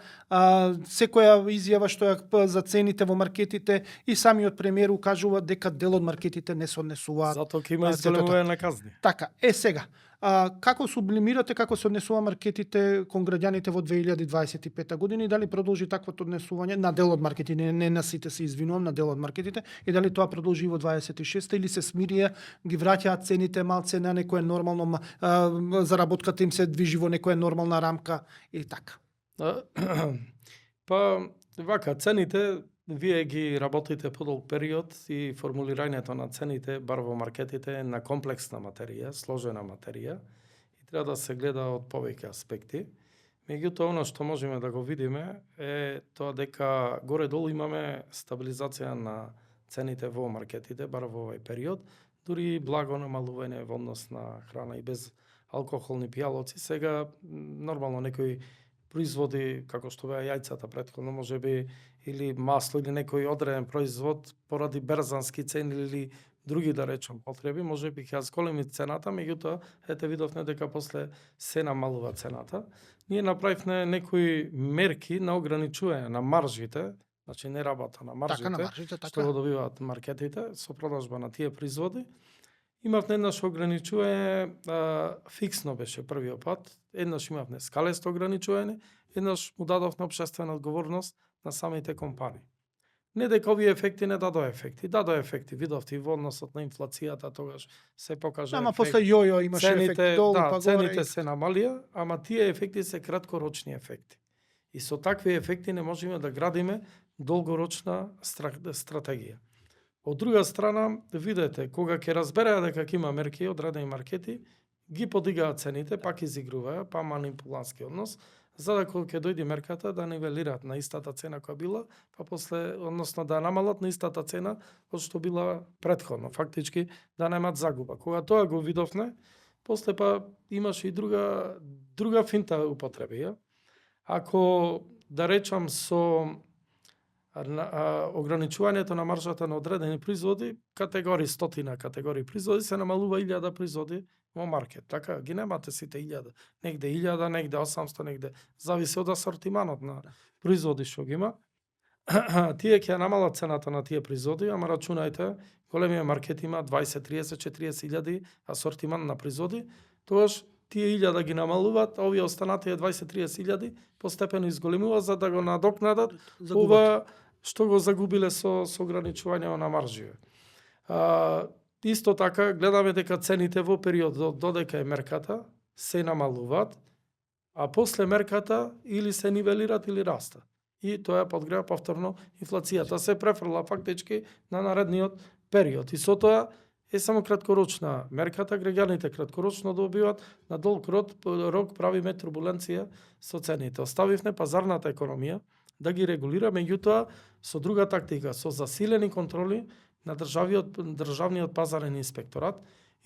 секоја изјава што ја за цените во маркетите и самиот премиер укажува дека дел од маркетите не се однесуваат. Затоа ќе има изголемување на казни. Така, сега, како сублимирате, како се однесува маркетите кон граѓаните во 2025 година и дали продолжи таквото однесување на дел од маркетите, не на сите се извинувам, на дел од маркетите, и дали тоа продолжи во 26 или се смирија, ги враќаат цените малце на некое нормално, заработката им се движи во некоја нормална рамка и така. Па, вака, цените, вие ги работите подолг период и формулирањето на цените, бар во маркетите, е на комплексна материја, сложена материја и треба да се гледа од повеќе аспекти. Меѓутоа, оно што можеме да го видиме е тоа дека горе-долу имаме стабилизација на цените во маркетите, бар во овој период, дури благо намалување во однос на храна и без алкохолни пијалоци. Сега, нормално, некои производи, како што беа јајцата претходно, може би, или масло, или некој одреден производ, поради берзански цени или други да речам потреби, можеби ќе ја зголеми цената, меѓутоа ете видовме дека после се намалува цената. Ние направивме некои мерки на ограничување на маржите, значи не работа на маржите, Така на маржите, така. што го добиваат маркетите со продажба на тие производи. Имавме еднаш ограничување, фиксно беше првиот пат, еднаш имавме скалесто ограничување, еднаш му дадовме општествена одговорност на самите компании. Не дека овие ефекти не дадоа ефекти, дадоа ефекти, видовте и во односот на инфлацијата, тогаш се покажа Ама ефект. после јојо имаше ефект долу па горе. Цените се намалија, ама тие ефекти се краткорочни ефекти. И со такви ефекти не можеме да градиме долгорочна стратегија. Од друга страна, видете, кога ќе разбереа дека ќе има мерки, одредени маркети, ги подигаат цените, пак изигруваат, па манипулантски однос, за да кога ќе дојде мерката да нивелираат на истата цена која била, па после, односно да намалат на истата цена од што била претходно, фактички да немаат загуба. Кога тоа го видовме, после па имаше и друга финта употреби. Ако да речам со ограничувањето на маржата на одредени производи, категории, стотина категории производи, се намалува 1000 производи во маркет. Така, ги немате сите 1000. Негде 1000, негде 800, негде. Зависи од асортиманот на производи што ги има. Тие ќе намалат цената на тие производи, ама рачунајте, големиот маркет има 20, 30, 40 илјади асортиман на производи, тогаш тие 1000 ги намалуваат, а овие останатите 20-30 илјади постепено изголемува за да го надокнадат ова што го загубиле со ограничување на маржи. Исто така гледаме дека цените во периодот додека е мерката се намалуваат, а после мерката или се нивелираат или растат. И тоа подгрева повторно инфлацијата, се префрла фактички на наредниот период. И со тоа е само краткорочна мерката, граѓаните краткорочно добиваат, на долг рок правиме турбуленција со цените. Оставивме пазарната економија да ги регулира, меѓутоа со друга тактика, со засилени контроли на државниот пазарен инспекторат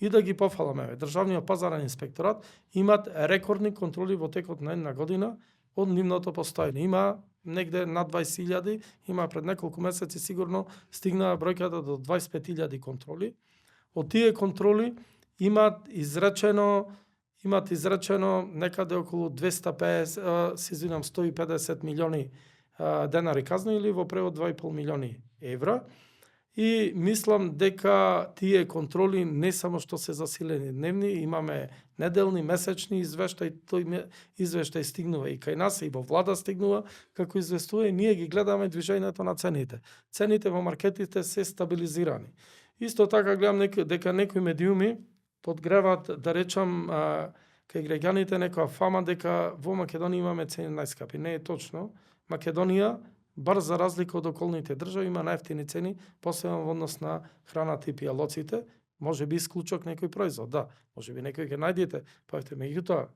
и да ги пофаламе. Државниот пазарен инспекторат имат рекордни контроли во текот на една година од нивното постојање. Има негде над 20.000, има пред неколку месеци сигурно стигна бројката до 25.000 контроли. Од тие контроли имат изречено некаде околу 150 милиони денари казни или во превод 2,5 милиони евра. И мислам дека тие контроли не само што се засилени дневни, имаме неделни, месечни извештај, тој извештај стигнува и кај нас, и во влада стигнува, како известува и ние ги гледаме движењето на цените. Цените во маркетите се стабилизирани. Исто така гледам дека некои медиуми подгреват, да речам, кај граѓаните некоја фама дека во Македонија имаме цени најскапи. Не е точно. Македонија, бар за разлика од околните држави, има најевтини цени, посебно во однос на храната и пијалоците, може би исклучок некој производ, да, може би некој ќе најдете, пајте, меѓутоа,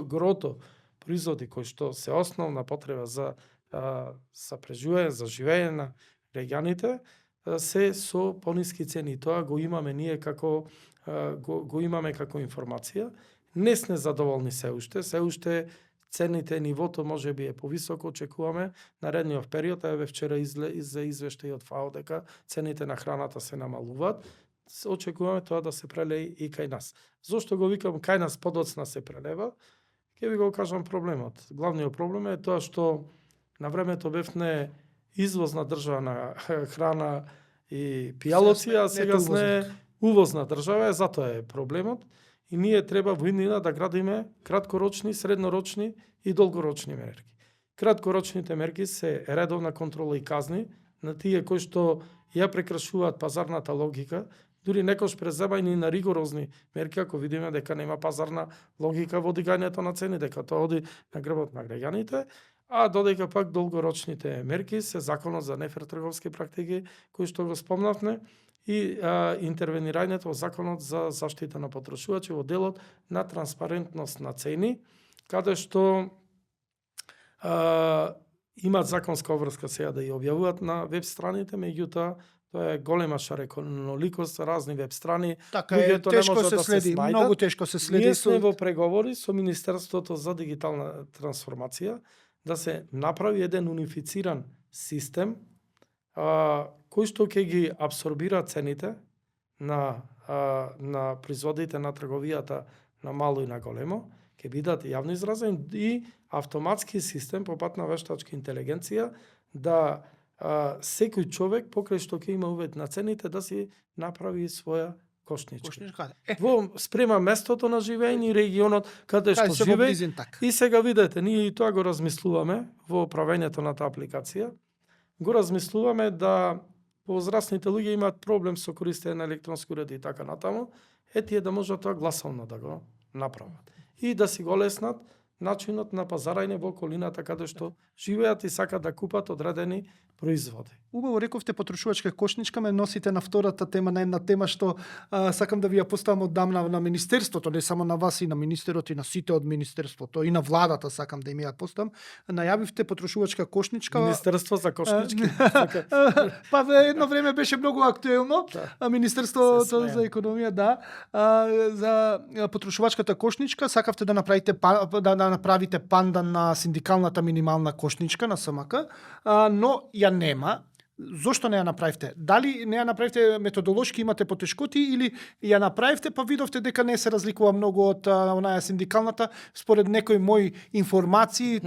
грото производи кои што се основна потреба за преживење, за живење на граѓаните, се со пониски цени. Тоа го имаме ние како го имаме како информација. Не сме задоволни се уште цените, нивото може би е повисоко, очекуваме наредниот период, еве вчера извештај од ФАО дека цените на храната се намалуваат, очекуваме тоа да се прелее и кај нас. Зошто го викам кај нас подоцна се прелева? Ќе ви го кажам проблемот. Главниот проблем е тоа што на времето бевме извозна држава на храна и пијалоци, а сега сме увозна држава, затоа е проблемот. И ние треба во иднина да градиме краткорочни, среднорочни и долгорочни мерки. Краткорочните мерки се редовна контрола и казни на тие кои што ја прекрашуваат пазарната логика, дури некош преземајни на ригорозни мерки, ако видиме дека нема пазарна логика во дигањето на цени, дека тоа оди на грбот на граѓаните, а додека пак долгорочните мерки се законот за нефер трговски практики, кои што го спомнавме, и интервенирањето во законот за заштита на потрошувачи во делот на транспарентност на цени, каде што имат законска обврска сега да ја објавуваат на веб страните, меѓутоа тоа е голема шареколикост, разни веб страни. Така е, тешко се следи, многу тешко се следи. Ние сме во преговори со Министерството за дигитална трансформација да се направи еден унифициран систем кој што ќе ги абсорбира цените на производите на трговијата на мало и на големо, ќе бидат јавно изразени и автоматски систем по пат на вештачка интелигенција да секој човек покрај што ќе има увид на цените да си направи своја кошничка. Кошничка. Во спрема местото на живење и регионот каде што Кај се во живее. близин така. И сега видете, ние и тоа го размислуваме во правењето на таа апликација. Го размислуваме да возрастните луѓе имаат проблем со користење на електронски уреди и така натаму, тие да можат тоа гласовно да го направат. И да си го леснат начинот на пазарање во околината каде што живеат и сакат да купат одредени производи. Убаво рековте потрошувачка кошничка, ме носите на втората тема, на една тема што сакам да ви ја поставам оддамна на министерството, не само на вас и на министерот и на сите од министерството и на владата сакам да им ја поставам. Најавивте потрошувачка кошничка. Министерство за кошнички. Па едно време беше многу актуелно. Да. Министерството Се смеам. за економија, да. За потрошувачката кошничка сакавте да направите да направите пандан на синдикалната минимална кошничка на СМК, но ја нема. Зошто не ја направивте? Дали не ја направивте методолошки, имате потешкоти или ја направивте па видовте дека не се разликува многу од онаја синдикалната? Според некои мои информации,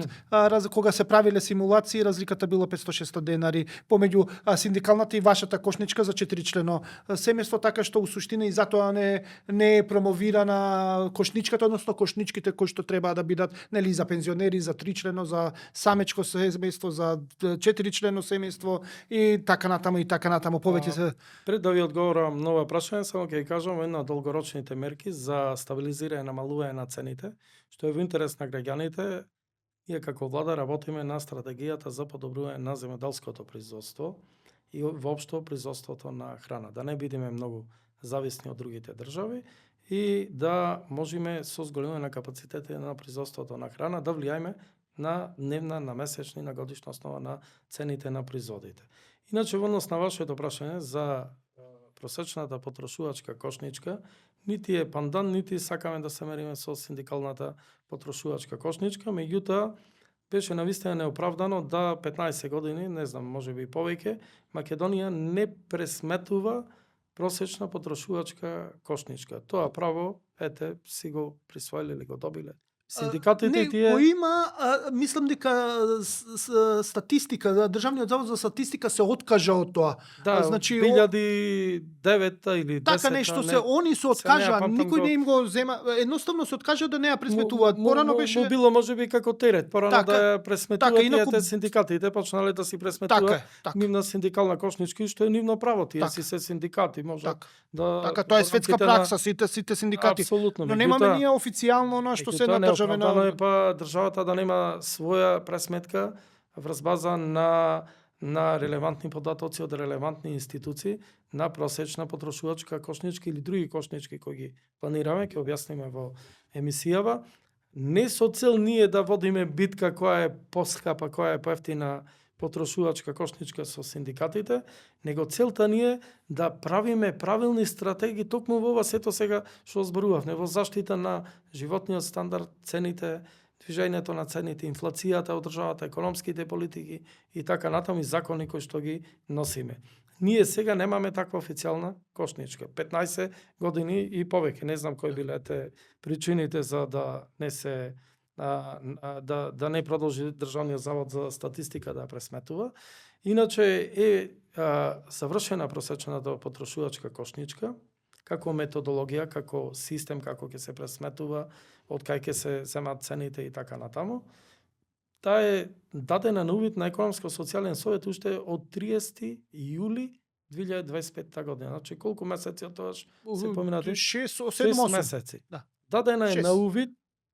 кога се правиле симулации, разликата било 500-600 денари помеѓу синдикалната и вашата кошничка за 4-члено семејство, така што у суштина и затоа не е промовирана кошничката, односно кошничките кои што треба да бидат нели за пензионери, за 3-члено, за самечко семејство, за 4-члено семејство и така натаму повеќе се. Пред да ви одговорам на ова прашање, само ќе ви кажам една од долгорочните мерки за стабилизирање и намалување на цените, што е во интерес на граѓаните. Ние како влада работиме на стратегијата за подобрување на земјоделското производство и воопшто производството на храна, да не бидеме многу зависни од другите држави и да можеме со зголемување на капацитетите на производството на храна да влијаеме на дневна, на месечна и на годишна основа на цените на производите. Иначе, во однос на вашето прашање за просечната потрошувачка кошничка, нити е пандан, нити сакаме да се мериме со синдикалната потрошувачка кошничка, меѓутоа беше навистина неоправдано да 15 години, не знам, можеби и повеќе, Македонија не пресметува просечна потрошувачка кошничка. Тоа право, си го присвоиле или го добиле синдикатите Не, тие. го има, мислам дека статистика, Државниот завод за статистика се откажа од тоа. Да, значи 2009 или 10 така нешто се они се откажа, никој не им го зема, едноставно се откажа да не ја пресметуваат. Порано беше било можеби како терет, порано Така, да ја пресметуваат така, инаку- тие синдикатите почнале да си пресметуваат така. нивна синдикална кошничка, што е нивно право, тие Така. си се синдикати, може Така. да Така, тоа е во светска рамките на- пракса, сите синдикати. Апсолутно, Но немаме меѓутоа, ние официјално она што се на државена. Неоправдано е па државата да нема своја пресметка врз база на релевантни податоци од релевантни институции на просечна потрошувачка кошничка или други кошнички кои ги планираме, ќе објасниме во емисијава. Не со цел ние да водиме битка која е поскапа, која е поевтина потрошувачка кошничка со синдикатите, него целта ни е да правиме правилни стратегии токму во ова сето сега што зборувавме, во заштита на животниот стандард, цените, движењето на цените, инфлацијата од државата, економските политики и така натаму и закони кои што ги носиме. Ние сега немаме таква официјална кошничка. 15 години и повеќе. Не знам кои биле те причините за да не се да не продолжи Државниот завод за статистика да пресметува. Иначе е завршена просечната потрошувачка кошничка како методологија, како систем, како ќе се пресметува, од кај ќе се земат цените и така натаму. Таа е дадена на увид на Економско-социјален совет уште од 30 јули 2025 година. Значи колку месеци од тоаш се поминати? 6, 7 7, месеци. Да. Дадена е 6. на увид,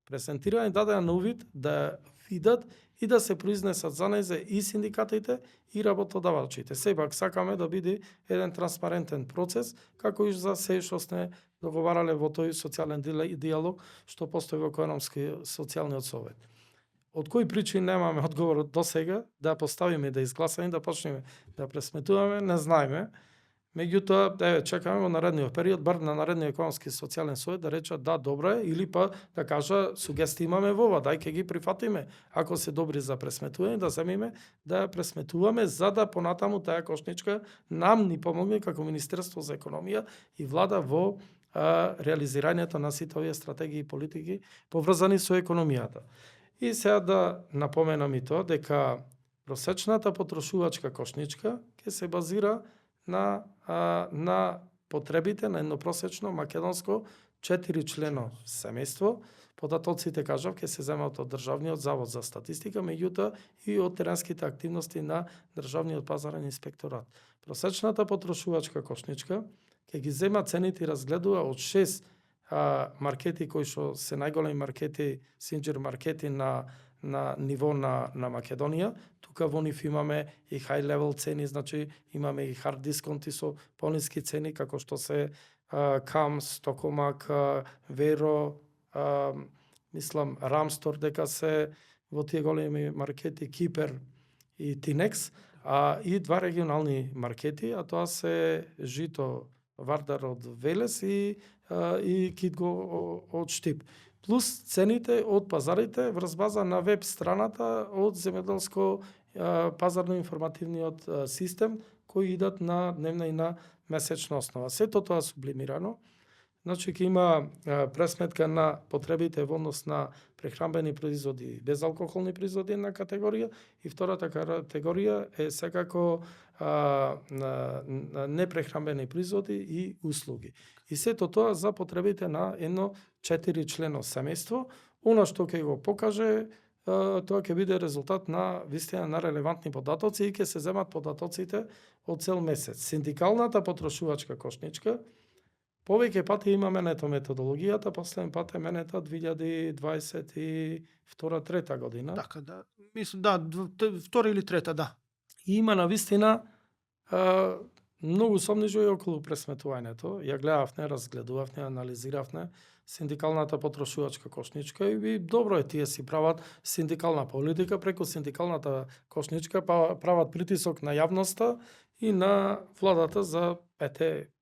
презентирана и дадена на увид да видат и да се произнесат за нејзе и синдикатите и работодавачите. Сепак сакаме да биде еден транспарентен процес, како и за се што сме договарале во тој социјален диалог што постои во Економски-социјалниот совет. Од кои причини немаме одговор до сега, да поставиме, да изгласаме, да почнеме да пресметуваме, не знаеме. Меѓутоа, чекаме во наредниот период, бар на наредниот економски и социјален совет да речат да, добро е, или па да кажа сугестии имаме во ова, дај ќе ги прифатиме. Ако се добри за пресметување, да земиме да ја пресметуваме, за да понатаму таа кошничка нам ни помогне како Министерство за економија и влада во реализирањето на сите овие стратегии и политики поврзани со економијата. И сега да напоменам и тоа дека просечната потрошувачка кошничка ќе се базира на потребите на едно просечно македонско 4-члено семејство. Податоците, кажав, ќе се земат од Државниот завод за статистика, меѓутоа и од теренските активности на Државниот пазарен инспекторат. Просечната потрошувачка кошничка ќе ги зема цените и разгледува од 6 маркети кои што се најголеми маркети, синџир маркети на ниво на Македонија. Тука во нив имаме и high level цени, значи имаме и hard дисконти со пониски цени, како што се Камс, Токомак, Веро, мислам Рамстор, дека се во тие големи маркети Кипер и Тинекс, и два регионални маркети, а тоа се Жито Вардар од Велес и Китго од Штип. Плюс цените од пазарите врз база на веб страната од земјоделско пазарно-информативниот систем кои идат на дневна и на месечна основа. Сето тоа сублимирано. Значи ќе има пресметка на потребите во однос на прехранбени производи, безалкохолни производи на категорија, и втората категорија е секако непрехранбени производи и услуги. И сето тоа за потребите на едно 4-члено семејство. Оно што ќе го покаже, тоа ќе биде резултат на вистина на релевантни податоци и ќе се земат податоците од цел месец. Синдикалната потрошувачка кошничка повеќе пати има менето методологијата, последен пат е менета 2022-2023 година. Така, да. Мислам, да, втора или трета, да. И има навистина многу сомнижови околу пресметувањето. Ја гледавме, разгледувавме, анализиравме синдикалната потрошувачка кошничка и добро е, тие си прават синдикална политика, преку синдикалната кошничка прават притисок на јавноста и на владата за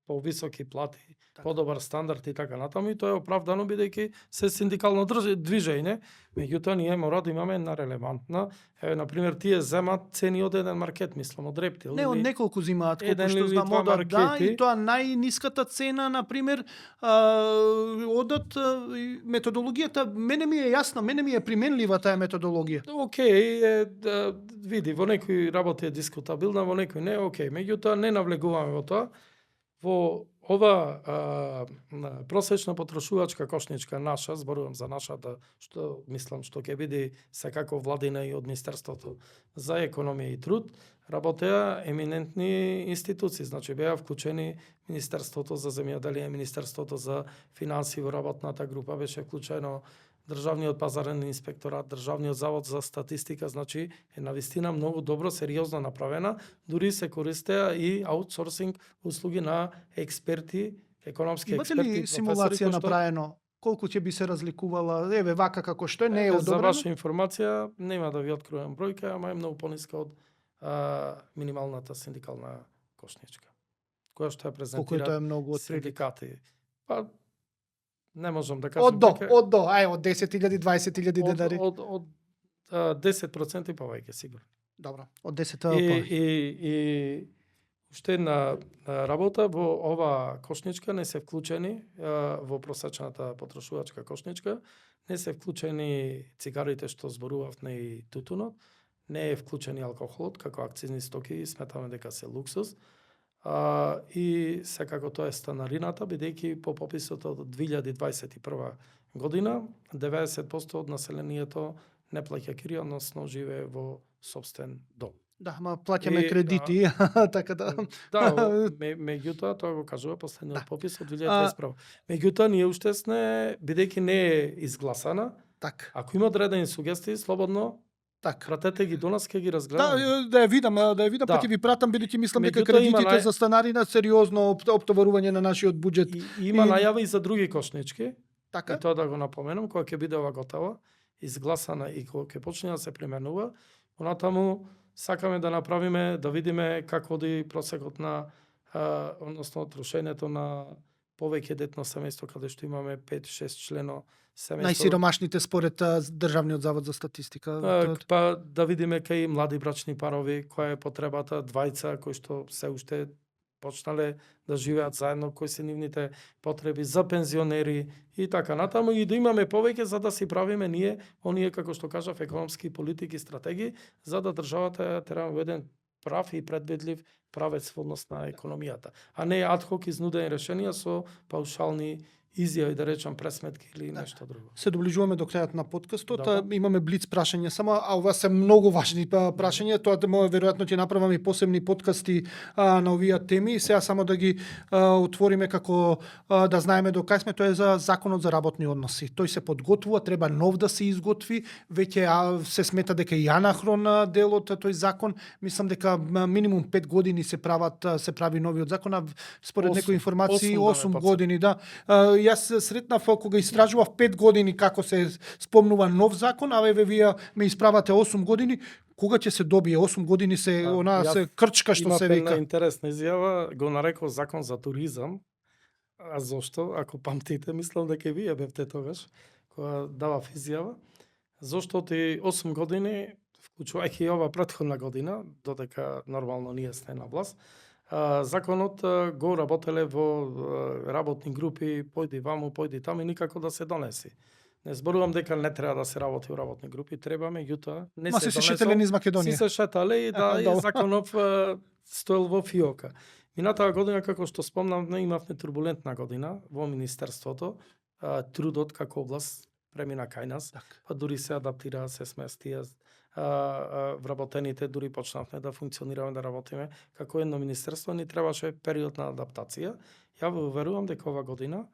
повисоки плати, подобар стандард и така натаму, и тоа е оправдано бидејќи се синдикално движење, меѓутоа ние мора да имаме една релевантна, на пример тие земат цени од еден маркет, мислам од Рептил. Не, од неколку зимаат, колку еден што или знам, два одат, да, маркети. и тоа најниската цена, на пример, одат методологијата, мене ми е јасна, мене ми е применлива таа методологија. Океј, види, во некои работи е дискутабилна, во некои не, океј, меѓутоа не навлегуваме во тоа. Во ова просечна потрошувачка кошничка наша, зборувам за нашата, што мислам што ќе биде секако владина и од Министерството за економија и труд, работеа еминентни институции, значи беа вклучени Министерството за земјоделие, Министерството за финансии во работната група, беше вклучено Државниот пазарен инспекторат, Државниот завод за статистика, значи е навистина многу добро, сериозно направена, дури се користеа и аутсорсинг услуги на експерти, економски Имате експерти, ли симулација направено? Колку ќе би се разликувала? Еве вака како што е, не е За одобрено? ваша информација, нема да ви откројам бројка, ама е многу пониска од минималната синдикална кошничка, која што ја Колку е презентира тоа многу од синдикати. Па не можам да кажам од до, од 10.000, 20.000 денари. од 10% повеќе сигурно. Добро, од 10 И уште една работа во ова кошничка не се вклучени во просечната потрошувачка кошничка, не се вклучени цигарите што зборувавме и тутунот, не е вклучен и алкохолот како акцизни стоки, сметаме дека се луксус. И секако тоа е станарината, бидејќи по пописот од 2021 година 90% од населението не плаќа кири, односно живее во сопствен дом. Да, ма плаќаме кредити, така да. Да, меѓутоа тоа го кажува последниот попис од 2021. Меѓутоа ние уште сме, бидејќи не е изгласана, Так. ако имат редени сугестии, слободно Так. пратете ги до нас, ќе ги разгледаме. Да ја видам, па Да. ќе ви пратам, бидејќи мислам дека Меѓутоа, има кредитите за станарина сериозно оптоварување на нашиот буџет. И има најава и за други кошнички. Така? И тоа да го напоменам, кога ќе биде ова готова, изгласана и кога ќе почне да се применува, онатаму сакаме да направиме, да видиме како оди просекот на односно трошењето на повеќе детно семејство, каде што имаме 5-6 члено семејство. Најсиромашните според Државниот завод за статистика. Па да видиме кај млади брачни парови, која е потребата, двајца кои што се уште почнале да живеат заедно, кои се нивните потреби за пензионери и така натаму, и да имаме повеќе за да си правиме ние оние, како што кажав, економски политики, стратегии, за да државата ја тераме во еден прав и предвидлив правец во однос на економијата, а не адхок изнудени решенија со паушални изјави, да речам, пресметки или нешто друго. Се доближуваме до крајот на подкастот, Да. имаме блиц прашања само, а ова се многу важни прашања, тоа веројатно ќе направиме и посебни подкасти на овие теми. Сега само да ги отвориме како да знаеме до кај сме, тоа е за законот за работни односи. Тој се подготвува, треба нов да се изготви, веќе се смета дека и анахрон дел од тој закон. Мислам дека минимум 5 години се прави новиот закон, а според некои информации 8 години, да. Јас сретнав кога истражував 5 години како се спомнува нов закон, а вие ме исправате 8 години. Кога ќе се добие 8 години се се крчка што се вика. Имав една интересна изјава, го нарекол закон за туризам. А зошто? Ако памтите, мислам дека вие бевте тогаш кога давав изјава. Зошто ти 8 години, вклучувајќи и ова претходна година, додека нормално ние сте на власт, законот го работеле во работни групи, појди ваму, појди таму и никако да се донеси. Не зборувам дека не треба да се работи во работни групи, треба, меѓутоа не се се шетале низ Македонија. Си се шетале и да и законов стоел во фиока. Минатаа година, како што спомнам, имавме турбулентна година во Министерството. Трудот како област премина кај нас, па дури се адаптираа, се сместија, вработените дури почнавме да функционираме, да работиме како едно министерство, ни требаше период на адаптација. Ја верувам дека ова година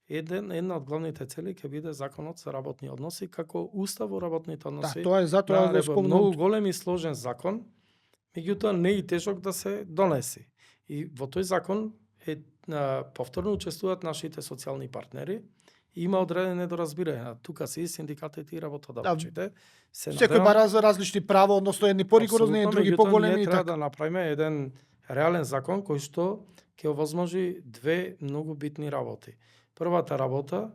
една од главните цели ќе биде законот за работни односи како устав во работните односи. Да, тоа е затоа го спомнам. Многу голем и сложен закон, меѓутоа не и тежок да се донеси. И во тој закон повторно учествуваат нашите социјални партнери. Има одредени недоразбирања. Тука се и синдикатите и работодавците. Секој бара за различни права, односно едни поригорозни, други поголеми и така. така. Да направиме еден реален закон кој што ќе овозможи две многу битни работи. Првата работа,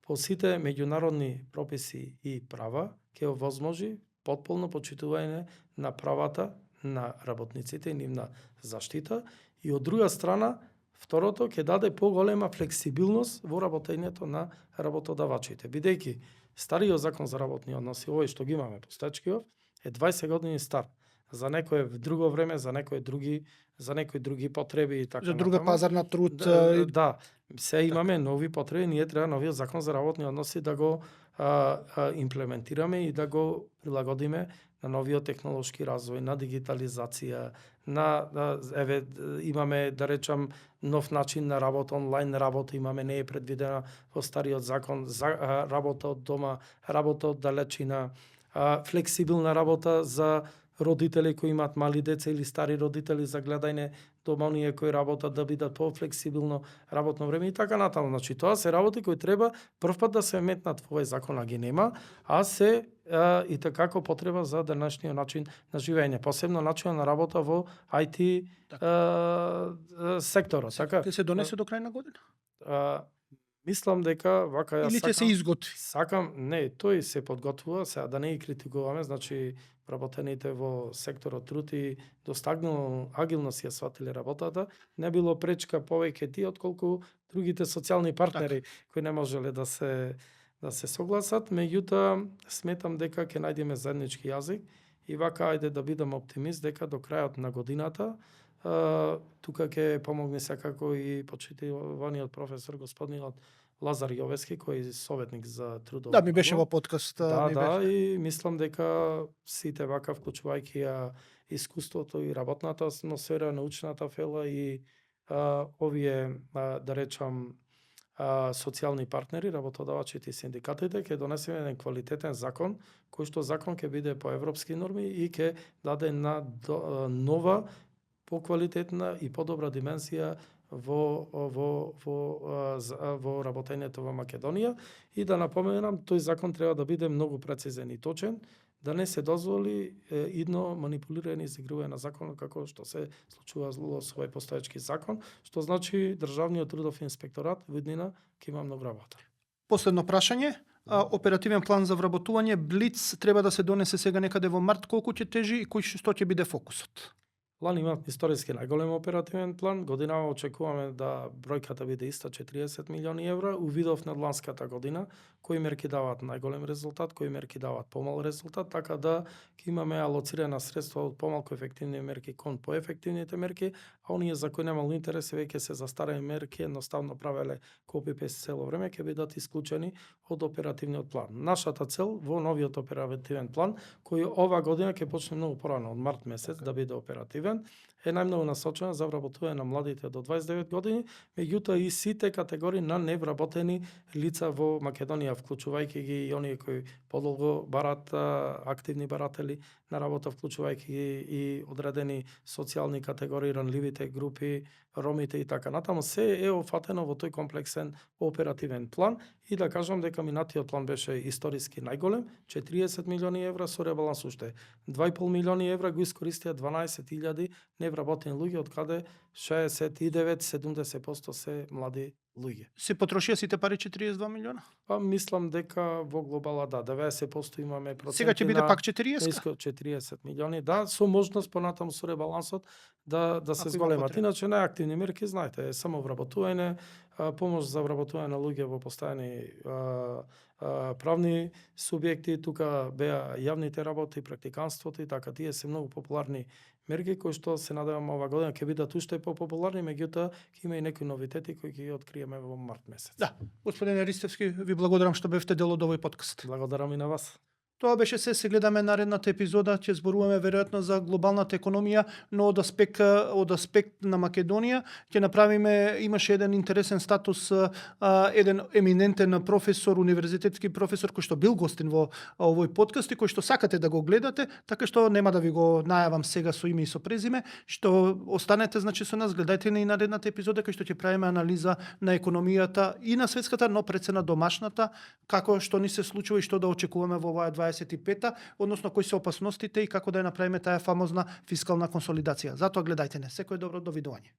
по сите меѓународни прописи и права, ќе овозможи потполно почитување на правата на работниците и нивна заштита, и од друга страна, второто ќе даде поголема флексибилност во работењето на работодавачите. Бидејќи стариот закон за работни односи, овој што ги имаме постоечкиот, е 20 години стар. За некое друго време, за некои други потреби и така. За друга пазарна труд. Да, се имаме нови потреби, ние треба новиот закон за работни односи да го имплементираме и да го прилагодиме на новиот технолошки развој, на дигитализација, имаме, да речам, нов начин на работа, онлайн работа имаме, не е предвидена во стариот закон, за работа од дома, работа од далечина, флексибилна работа за родители кои имаат мали деца или стари родители за гледање дома, оние кои работат да бидат по-флексибилно работно време и така натаму. Значи, тоа се работи кои треба првпат да се метнат во овој закон, а ги нема, а се и такако потреба за денешниот начин на живење, посебно начинот на работа во IT секторот. Така? Ќе се донесе до крај на година? Мислам дека вака ја или ќе се изготви? Сакам, не, тој се подготвува, сега да не ги критикуваме, значи работените во секторот труд и достагнало агилно си ја сватиле работата, не било пречка повеќе ти отколку другите социјални партнери кои не можеле да се согласат, меѓутоа сметам дека ќе најдеме заеднички јазик и вака ајде да бидам оптимист дека до крајот на годината тука ќе помогне секако и почитуваниот професор господинот Лазар Јовески, кој е советник за трудово. Да, ми беше во подкаст. Да, и мислам дека сите вака, вклучувајќи ја искуството и работната атмосфера, научната фела и овие, да речам, социјални партнери, работодавачите и синдикатите, ќе донесеме еден квалитетен закон, кој што закон ќе биде по европски норми и ќе даде на нова, поквалитетна и подобра димензија во работењето во Македонија. И да напоменам, тој закон треба да биде многу прецизен и точен, да не се дозволи идно манипулирање и изигрување на законот како што се случува со овој постоечки закон, што значи Државниот трудов инспекторат во иднина ќе има многу работа. Последно прашање. Оперативен план за вработување Блиц треба да се донесе сега некаде во март. Колку ќе тежи и што ќе биде фокусот? Лани имав историски најголем оперативен план. Годинава очекуваме да бројката биде иста 40 милиони евра. Увидов на ланската година кои мерки даваат најголем резултат, кои мерки даваат помал резултат, така да ќе имаме алоцирана средства од помалку ефективни мерки кон поефективните мерки, а оние за кои немало интерес веќе се застарени мерки, едноставно правеле копи-пейст цело време, ќе бидат исклучени од оперативниот план. Нашата цел во новиот оперативен план, кој ова година ќе почне многу порано, од март месец да биде оперативен, е најмногу насочена за вработување на младите до 29 години, меѓутоа и сите категории на невработени лица во Македонија, вклучувајќи ги и оние кои подолго барат активни баратели на работа, вклучувајќи ги и одредени социјални категории, ранливите групи, ромите и така натаму, се е офатено во тој комплексен оперативен план и да кажам дека минатиот план беше историски најголем, 40 милиони евра со ребаланс уште 2,5 милиони евра го искористија 12.000 невработени луѓе, од каде 69-70% се млади луѓе. Се потрошија сите пари 42 милиона? Па мислам дека во глобала да, 90% имаме проценти. Сега ќе биде пак 40? 40 милиони, да, со можност понатаму со ребалансот да се зголемат. Иначе најактивни мерки, знаете, е само вработување, помош за вработување на луѓе во постојани правни субјекти, тука беа јавните работи, практиканството и така, тие се многу популарни мерки кои што се надевам ова година ќе бидат уште популарни, меѓутоа ќе има и некои новитети кои ќе ги откриеме во март месец. Да, господине Ристевски, ви благодарам што бевте дел од овој подкаст. Благодарам и на вас. Тоа беше се гледаме наредната епизода, ќе зборуваме веројатно за глобалната економија, но од аспект на Македонија ќе направиме, имаше еден интересен статус, еден еминентен професор, универзитетски професор кој што бил гостин во овој подкаст и кој што сакате да го гледате, така што нема да ви го најавам сега со име и со презиме, што останете значи со нас, гледајте и наредната епизода кој што ќе правиме анализа на економијата и на светската, но пред се на домашната, како што ни се случува и што да очекуваме во оваа 25-та, односно кои се опасностите и како да ја направиме таа фамозна фискална консолидација. Затоа гледајте не. Секој добро, довидување.